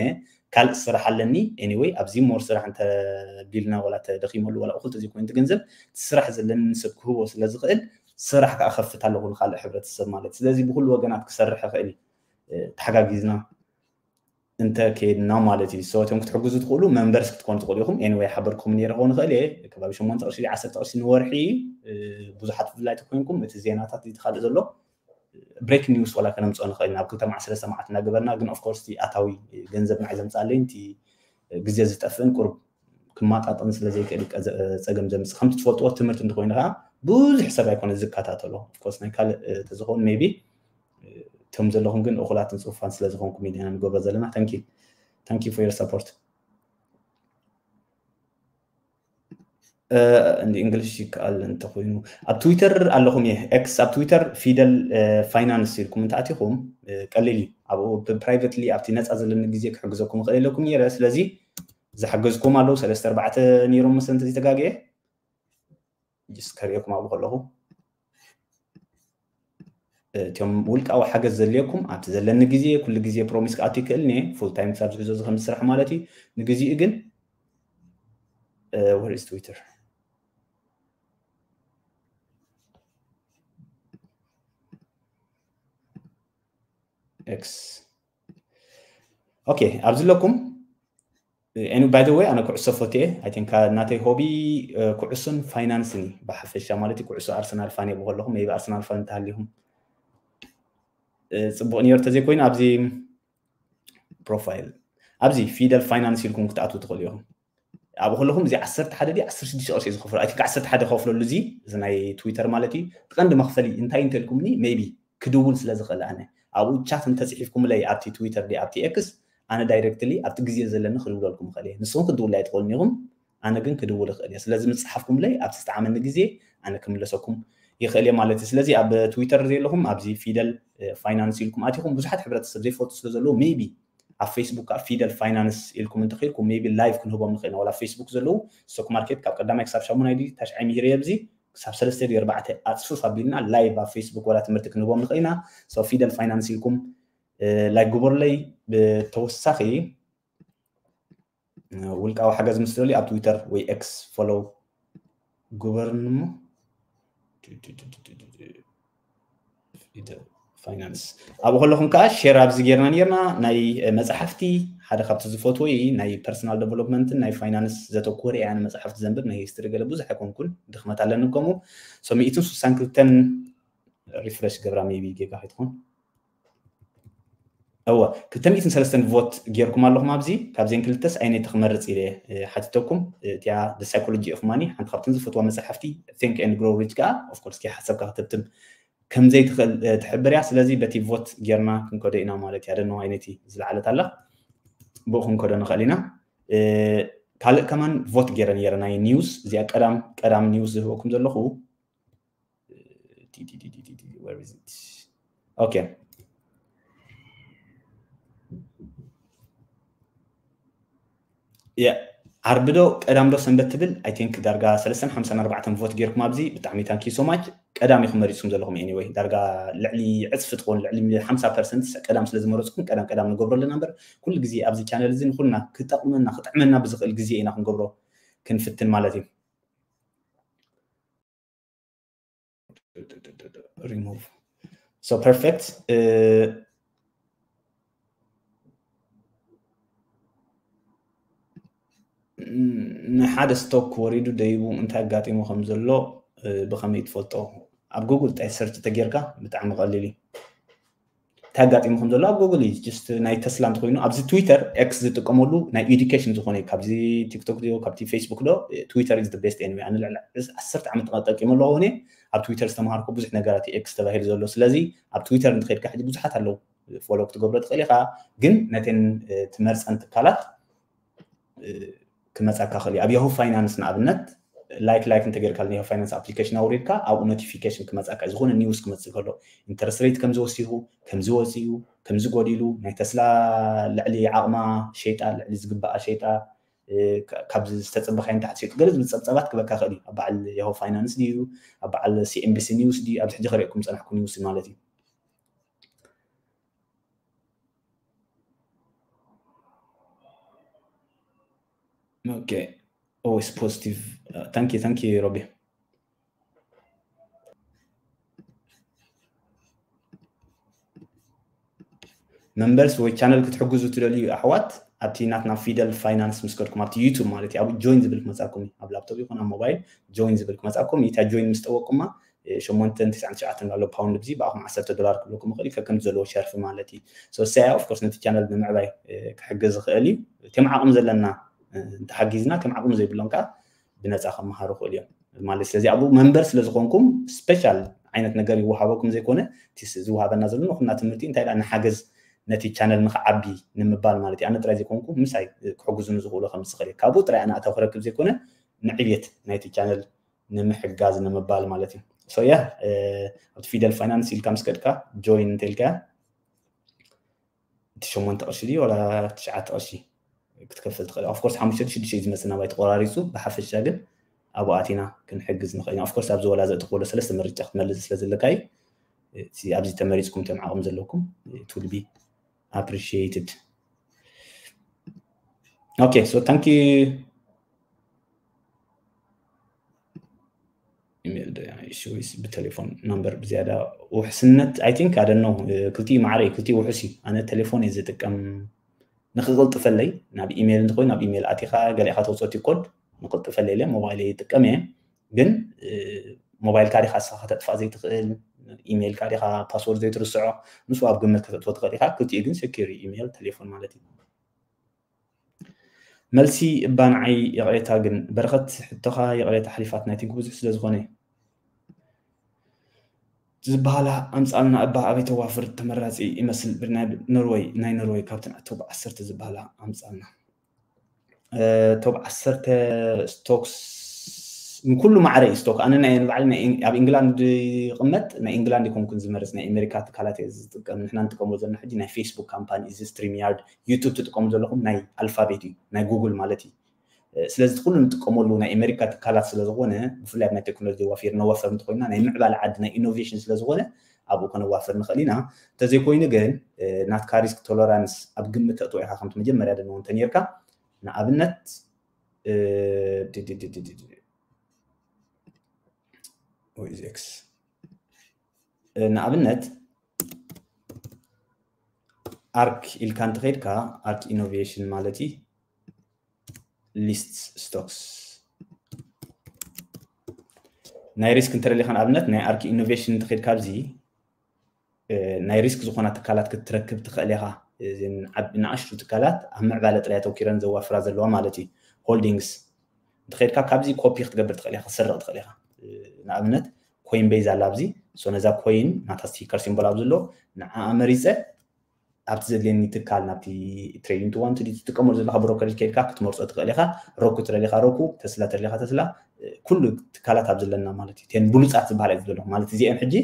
ካልእ ስራሕ ኣለኒ። Anyway ኣብዚ more ስራሕ እንተቢልና ወላ ተደኺመሉ ወላ እኹል ተዘይኮይኑ ገንዘብ ስራሕ ዘለኒ ሰብ ክህቦ ስለ ዝኽእል ስራሕ ከዓ ከፍት ኣለኹ ንካልእ ሕብረተሰብ ማለት። ስለዚ ብኩሉ ወገናት ክሰርሕ ይኽእል እዩ። ተሓጋጊዝና እንተ ከይድና ማለት እዩ። So እቶም ክትሕግዙ ትኽእሉ members ክትኮኑ ትኽእሉ ኢኹም። Anyway ሓበርኩም ነይረ ክኸውን ይኽእል እየ። ከባቢ ሸሞንተ ቅርሺ ዓሰርተ ቅርሺ ንወርሒ ብዙሓት ብፍላይ ተኮይንኩም እቲ ዜናታት እቲ ካልእ ዘሎ break news ወላ ከነምፅኦ ንኽእል ናብ ክልተ መዓልቲ ሰለስተ መዓልቲ እናገበርና፣ ግን of course እቲ ኣታዊ ገንዘብ ንዓይ ዘምፅኣለይ እቲ ግዜ ዝጠፍእን ቁሩብ ክማጣጠን ስለ ዘይክእል እዩ ጸገም ዘምፅእ። ከምቲ ትፈልጥዎ ትምህርቲ እንተኮይኑ ከዓ ብዙሕ ሰብ ኣይኮነ ዝከታተሎ። Of course ናይ ካልእ ተዝኸውን maybe እቶም ዘለኹም ግን እኹላትን ፅፉፋን ስለ ዝኾንኩም ኢና ንገብሮ ዘለና። Thank you for your support። እንዲ እንግሊሽ ይከኣል እንተኮይኑ ኣብ ትዊተር ኣለኹም እየ። ኤክስ ኣብ ትዊተር ፊደል ፋይናንስ ኢልኩም እንተኣቲኹም ቀሊል እዩ። ኣብኡ ፕራይቨትሊ ኣብቲ ነፃ ዘለኒ ግዜ ክሕግዘኩም ይኽእል የለኩም ነይረ። ስለዚ ዝሓገዝኩም ኣለዉ ሰለስተ ኣርባዕተ ነይሮም መሰለ እንተዘይተጋግየ ጅስ ከርእየኩም ኣብኡ ከለኹ እቶም ውልቃዊ ሓገዝ ዘድልየኩም ኣብቲ ዘለኒ ግዜ ኩሉ ግዜ ፕሮሚስ ክኣቱ ይክእል እየ። ፉል ታይም ክሳብ ዝሕዞ ዝኸም ስራሕ ማለት እዩ። ንግዚኡ ግን where is Twitter? X okay ኣብዚ ኣለኩም። By the way ኣነ ኩዕሶ ፈትየ። I think ናተይ ሆቢ ኩዕሶን ፋይናንስን እዩ ብሓፈሻ ማለት እዩ። ኩዕሶ ኣርሰናል ፋን እየ ብከለኹም maybe ኣርሰናል ፋን እንተሃሊኹም ፅቡቅ ነይሩ ተዘይኮይኑ ኣብዚ ፕሮፋይል ኣብዚ ፊደል ፋይናንስ ኢልኩም ክትኣትዉ ትኽእሉ ኢኹም። ኣብ ከለኹም እዚ ዓሰርተ ሓደ ድዩ ዓሰርተ ሽዱሽተ ቅርሺ እዩ ዝኸፍሎ። I think ዓሰርተ ሓደ ከፍለሉ እዚ እዚ ናይ ትዊተር ማለት እዩ። እቲ ቀንዲ መኽፈሊ እንታይ እንተልኩምኒ maybe ክድውል ስለ ዝኽእል ኣነ ኣብኡ ቻት እንተፅሒፍኩምለይ ኣብቲ ትዊተር ድዩ ኣብቲ ኤክስ ኣነ ዳይሬክትሊ ኣብቲ ግዜ ዘለኒ ክድውለልኩም ይኽእል እየ። ንስኹም ክድውሉ ኣይትኽእሉን ኢኹም፣ ኣነ ግን ክድውል ይኽእል እየ። ስለዚ ምፅሓፍኩምለይ ኣብቲ ዝጠዓመኒ ግዜ ኣነ ክምለሰኩም ይኽእል እየ ማለት እዩ። ስለዚ ኣብ ትዊተር ዘለኹም ኣብዚ ፊደል ፋይናንስ ኢልኩም ኣቲኹም ብዙሓት ሕብረተሰብ ዘይፈልጡ ስለ ዘለዉ maybe ኣብ ፌስቡክ ከዓ ፊደል ፋይናንስ ኢልኩም እንተኺድኩም maybe ላይቭ ክንህቦም ንኽእል ኢና። ዋላ ኣብ ፌስቡክ ዘለዉ ስቶክ ማርኬት ካብ ቀዳማይ ክሳብ ሻሙናይ ድዩ ታሽዓይ ምሂረ ኣብዚ ክሳብ ሰለስተ ድዩ ኣርባዕተ ኣፅፍፍ ኣቢልና ላይቭ ኣብ ፌስቡክ ዋላ ትምህርቲ ክንህቦም ንኽእል ኢና። So ፊደል ፋይናንስ ኢልኩም ላይክ ግበሩለይ። ብተወሳኺ ውልቃዊ ሓገዝ ምስ ትደልዩ ኣብ ትዊተር ወይ ኤክስ ፎሎው ግበሩኒ እሞ ፋይናንስ ኣብኡ ከለኹም ከዓ ሼር ኣብዚ ጌርና ኔርና ናይ መፅሓፍቲ ሓደ ካብቲ ዝፈትዎ እዩ ናይ ፐርሰናል ዴቨሎፕመንትን ናይ ፋይናንስ ዘተኮረ እየ ኣነ መፅሓፍቲ ዘንብብ ናይ ሂስትሪ ገለ ብዙሕ ኣይኮንኩን ድኽመት ኣለኒ ከምኡ so ሚእትን ስሳን ክልተን ሪፍረሽ ገብራ maybe ጌጋ ከይትኾን እወ ክልተ ሚእትን ሰለስተን ቮት ጌርኩም ኣለኹም ኣብዚ ካብዘን ክልተስ ኣይነይቲ ክመርፅ ኢለ ሓቲተኩም እቲያ the psychology of money ሓንቲ ካብተን ዝፈትዋ መፅሓፍቲ think and grow rich ከዓ of course ሓሳብካ ክትብትም ከምዘይትኽእል ትሕብር እያ ስለዚ በቲ ቮት ጌርና ክንከዶ ኢና ማለት እያ ደነዋ ኣይነይቲ ዝለዓለት ኣላ ብኡ ክንከዶ ንኽእል ኢና ካልእ ከማን ቮት ጌረ ነረ ናይ ኒውስ እዚኣ ቀዳም ቀዳም ኒውስ ዝህበኩም ዘለኹ okay ዓርቢ ዶ ቀዳም ዶ ሰንበት ትብል I think ዳርጋ ሰለስተን ሓምሳን ኣርባዕተን ቮት ጌርኩም ኣብዚ ብጣዕሚ thank you so much ቀዳም ኢኹም መሪፅኩም ዘለኹም anyway ዳርጋ ልዕሊ ዕፅፊ ትኾን ልዕሊ ሓምሳ ፐርሰንት ቀዳም ስለ ዝመረፅኩም ቀዳም ቀዳም ንገብሮ ኣለና እምበር ኩሉ ግዜ ኣብዚ ቻነል እዚ ንኩልና ክጠቕመና ክጥዕመና ብዝኽእል ግዜ ኢና ክንገብሮ ክንፍትን ማለት እዩ remove so perfect ንሓደ ስቶክ ወሪዱ ደይቡ እንታይ ኣጋጢሙ ከም ዘሎ ብኸመይ ትፈልጦ ኣብ ጉግል ጣይ ሰርች ተጌርካ ብጣዕሚ ቀሊል እዩ እንታይ ኣጋጢሙ ከም ዘሎ ኣብ ጉግል እዩ ጅስት ናይ ተስላ እንተኮይኑ ኣብዚ ትዊተር ኤክስ ዝጥቀመሉ ናይ ኤዱኬሽን ዝኾነ ካብዚ ቲክቶክ ዶ ካብቲ ፌስቡክ ዶ ትዊተር is the best anyway ኣነ ልዕሊ ዓሰርተ ዓመት ተጠቂመ ኣለኹ እኔ ኣብ ትዊተር ዝተምሃርኩ ብዙሕ ነገራት ኤክስ ተባሂሉ ዘሎ ስለዚ ኣብ ትዊተር እንተኸድካ ሕጂ ብዙሓት ኣለዉ ፎሎ ክትገብሮ ትኽእል ኢኻ ግን ነተን ትመርፀን ትካላት ክመፃካ ክእል ኣብ ያሁ ፋይናንስ ንኣብነት ላይክ ላይክ እንተጌርካ ናይ ፋይናንስ ኣፕሊኬሽን ኣውሪድካ ኣብኡ ኖቲፊኬሽን ክመፃካ ዝኾነ ኒውስ ክመፅእ ከሎ ኢንተረስት ሬት ከምዚ ወሲኹ ከምዚ ወፂኡ ከምዚ ጎዲሉ ናይ ተስላ ልዕሊ ዓቕማ ሸይጣ ልዕሊ ዝግባኣ ሸይጣ ካብዚ ዝተፀበኻዮ ንታሕቲ ሸይጡ ገለ ዝብል ፀብፃባት ክበካ ክእል እዩ። ኣብ በዓል ያሆ ፋይናንስ ድዩ፣ ኣብ በዓል CNBC ኒውስ ድዩ፣ ኣብዚ ሕጂ ክርእየኩም ዝፀናሕኩ ኒውስ ማለት እዩ። Okay, always positive. Thank you, thank you, Robbie. Members ወይ ቻነል ክትሕግዙ ትደልዩ ኣሕዋት፣ ኣብቲ ናትና ፊደል ፋይናንስ ምስ ከድኩም፣ ኣብቲ ዩቱብ ማለት እዩ፣ ኣብ ጆይን ዝብል ክመጻኩም እዩ። ኣብ ላፕቶፕ ይኹን ኣብ ሞባይል ጆይን ዝብል ክመጻኩም እዩ። እታ ጆይን ምስ ጠወቅኩማ ሸሞንተ ትስዓን ትሽዓተን ኣሎ ፓውንድ፣ ብዚ ብኣኹም ዓሰርተ ዶላር ክብለኩም ይኽእል እዩ፣ ከከም ዘለዎ ሸርፊ ማለት እዩ። So እሰያ ኦፍኮርስ ነቲ ቻነል ንምዕባይ ክሕግዝ ዝኽእል እዩ። ከም ዓቕሚ ዘለና እንተሓጊዝና፣ ከም ዓቕሚ ዘይብሎም ከዓ ብነፃ ከመሃሩ ክእል እዮም ማለት። ስለዚ ኣብኡ መንበር ስለ ዝኾንኩም ስፔሻል ዓይነት ነገር ይወሃበኩም ዘይኮነ፣ እቲ ዝወሃበና ዘሎ ንኹና ትምህርቲ እንታይ ደኣ ንሓገዝ፣ ነቲ ቻነል ንክዓቢ ንምባል ማለት እዩ። ኣነ ጥራይ ዘይኮንኩ ምሳይ ክሕግዙኒ ዝኽእሉ ከም ዝኽእል እዩ። ካብኡ ጥራይ ኣነ ኣታዊ ክረክብ ዘይኮነ ንዕብየት ናይቲ ቻነል ንምሕጋዝ ንምባል ማለት እዩ። So yeah፣ ኣብቲ ፊደል ፋይናንስ ኢልካ ምስ ከድካ ጆይን እንተኢልካ እቲ ሸሞንተ ቅርሺ ድዩ ዋላ ትሽዓተ ቅርሺ ክትከፍል ትኽእል። ኦፍኮርስ ሓሙሽተ ሽዱሽተ እዩ ዝመፅእ ናባይ ተቆራሪፁ። ብሓፈሻ ግን ኣብኡ ኣቲና ክንሕግዝ ንኽእል ኢና። ኦፍኮርስ ኣብዚ ወላ ዘእተኽዎ ሰለስተ ምርጫ ክትመልስ ስለ ዘለካ እዩ። እቲ ኣብዚ ተመሪፅኩም እቶም ዓቕሚ ዘለኩም it will be appreciated። Okay, so thank you. ኢሜል ዶ ኢሹ ወይስ ብቴሌፎን ናምበር ብዝያዳ ውሕስነት? I think I don't know። ክልቲኡ ማዕረ እዩ፣ ክልቲኡ ውሑስ እዩ። ኣነ ቴሌፎን እየ ዝጥቀም ንክቕልጥፈለይ። ናብ ኢሜል እንተኮይኑ ናብ ኢሜል ኣቲኻ ገሊእኻ ተውፅኦ እቲ ኮድ ንቅልጥፈለይ ኢለ ሞባይል ይጥቀም እየ። ግን ሞባይልካ ዲኻ ንስኻ ከተጥፋእ ዘይትኽእል፣ ኢሜይልካ ዲኻ ፓስወርድ ዘይትርስዖ፣ ንሱ ኣብ ግምት ከተእትዎ ትኽእል ኢኻ። ክልቲኡ ግን ሴኪር እዩ፣ ኢሜይል ቴሌፎን ማለት እዩ። መልሲ እባ ንዓይ ይቕሬታ ግን በረኸት ሕቶኻ ይቕሬታ ሓሊፋትና፣ I think ብዙሕ ስለ ዝኾነ እዩ። ዝበሃላ ኣምጻልና እባ ኣበይ ተዋፍር ተመራጺ ይመስል ብናይ ኖርወይ ናይ ኖርወይ ካብተን ቶብ ዓሰርተ ዝበሃላ ኣምጻልና። ቶብ ዓሰርተ ስቶክስ ንኩሉ ማዕረ እዩ ስቶክ። ኣነ ናይ ንባዕሊ ኣብ ኢንግላንድ ይቕመጥ፣ ናይ ኢንግላንድ ይኮንኩን ዝመርጽ፣ ናይ ኣሜሪካ ትካላት እየ ዝጥቀም። ንሕና ንጥቀመሉ ዘለና ሕጂ ናይ ፌስቡክ ካምፓኒ እዚ ስትሪም ያርድ፣ ዩቱብ ትጥቀሙ ዘለኹም ናይ ኣልፋቤት እዩ፣ ናይ ጉግል ማለት እዩ። ስለዚ ኩሉ ንጥቀመሉ ናይ ኣሜሪካ ትካላት ስለ ዝኾነ ብፍላይ ኣብ ናይ ቴክኖሎጂ ዋፊር ነዋፈር እንተኮይና ናይ ምዕባለ ዓዲ ናይ ኢኖቬሽን ስለ ዝኾነ ኣብኡ ከነዋፍር ንኽእል ኢና። እንተዘይኮይኑ ግን ናትካ ሪስክ ቶለራንስ ኣብ ግምት ተእትዎ ኢኻ። ከምቲ መጀመርያ ደንዎ እንተነርካ ንኣብነት ንኣብነት ኣርክ ኢልካ እንተኸይድካ ኣርክ ኢኖቬሽን ማለት እዩ። ሊስት ስቶክስ ናይ ሪስክ እንተደሊኻ ንኣብነት ናይ ኣርክ ኢኖቬሽን እንተኸይድካ ኣብዚ ናይ ሪስክ ዝኾና ትካላት ክትረክብ ትኽእል ኢኻ። ንኣሽቱ ትካላት ኣብ ምዕባለ ጥራይ ኣተውኪረን ዘዋፍራ ዘለዋ ማለት እዩ። ሆልዲንግስ እንተኸይድካ ካብዚ ኮፒ ክትገብር ትኽእል ኢኻ፣ ክትሰርቕ ትኽእል ኢኻ። ንኣብነት ኮይን ቤዝ ኣላ ኣብዚ። ነዛ ኮይን ናታ ስቲከር ሲምቦል ኣብዚ ኣሎ፣ ንዓኣ መሪፀ ኣብቲ ዘድልየኒ ትካል ናብቲ ትሬዲንግ ቱ ዋን ቱ ትጥቀመሉ ዘለካ ብሮከሬጅ ከይድካ ክትመርፆ ትኽእል ኢኻ። ሮኩ ትደሊኻ ሮኩ፣ ተስላ ትደሊኻ ተስላ፣ ኩሉ ትካላት ኣብ ዘለና ማለት እዩ። ቴን ብሉፃት ዝበሃላ እዩ ዘለኹ ማለት እዚአን ሕጂ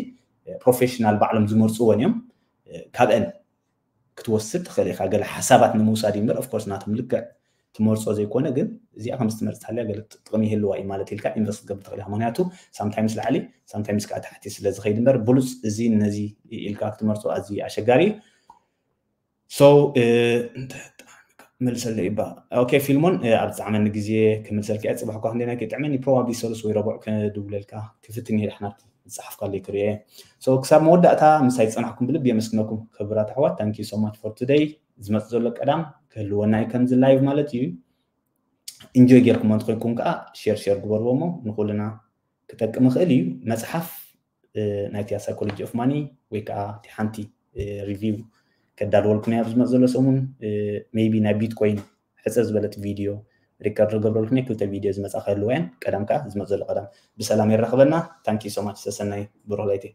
ፕሮፌሽናል ባዕሎም ዝመርፅዎን እዮም። ካብአን ክትወስድ ትኽእል ኢኻ። ገለ ሓሳባት ንምውሳድ እዩ እምበር ኦፍኮርስ ናቶም ልክዕ ትመርፆ ዘይኮነ ግን እዚኣ ከም ዝትመርፅ ተሃልያ ገለ ጥቕሚ ይህልዋ እዩ ማለት ኢልካ ኢንቨስት ክትገብር ትኽእል ኢኻ። ምክንያቱ ሳምታይምስ ላዕሊ ሳምታይምስ ከዓ ታሕቲ ስለ ዝኸይድ እምበር ብሉፅ እዚ ነዚ ኢልካ ክትመርፆ ኣዝዩ ኣሸጋሪ እዩ። So መልሰለ ይባ ኦኬ ፊልሞን ኣብ ዝጠዓመኒ ግዜ ክምልሰልካ እየ። ፅባሕ እኳ ክንደይ ናይ ከይጥዕመኒ ፕሮባብሊ ሰሉስ ወይ ረቡዕ ክድውለልካ ክፍትን እየ። ዳሕና ዝፀሓፍካለይ ክርእየ። So ክሳብ መወዳእታ ምሳይ ዝፀናሕኩም ብልቢ የመስግነኩም ክቡራት ኣሕዋት። Thank you so much for today። ዝመፅ ዘሎ ቀዳም ክህልወና እዩ ከምዚ ላይቭ ማለት እዩ። ኢንጆይ ጌርኩሞ እንተኮይንኩም ከዓ ሼር ሼር ግበርዎ እሞ ንኩልና ክጠቅም ይኽእል እዩ። መፅሓፍ ናይቲ ሳይኮሎጂ ኦፍ ማኒ ወይ ከዓ እቲ ሓንቲ ሪቪው ከዳልወልኩም እያ ኣብ ዝመፅ ዘሎ ሰሙን። ሜይቢ ናይ ቢትኮይን ሕፅር ዝበለት ቪድዮ ሪከርድ ገብረልኩም እየ። ክልተ ቪድዮ ዝመፃ ክህልዋ እየን። ቀዳም ከዓ ዝመፅ ዘሎ ቀዳም ብሰላም የራኽበና። Thank you so much ሰሰናይ ብሩኽ ለይቲ።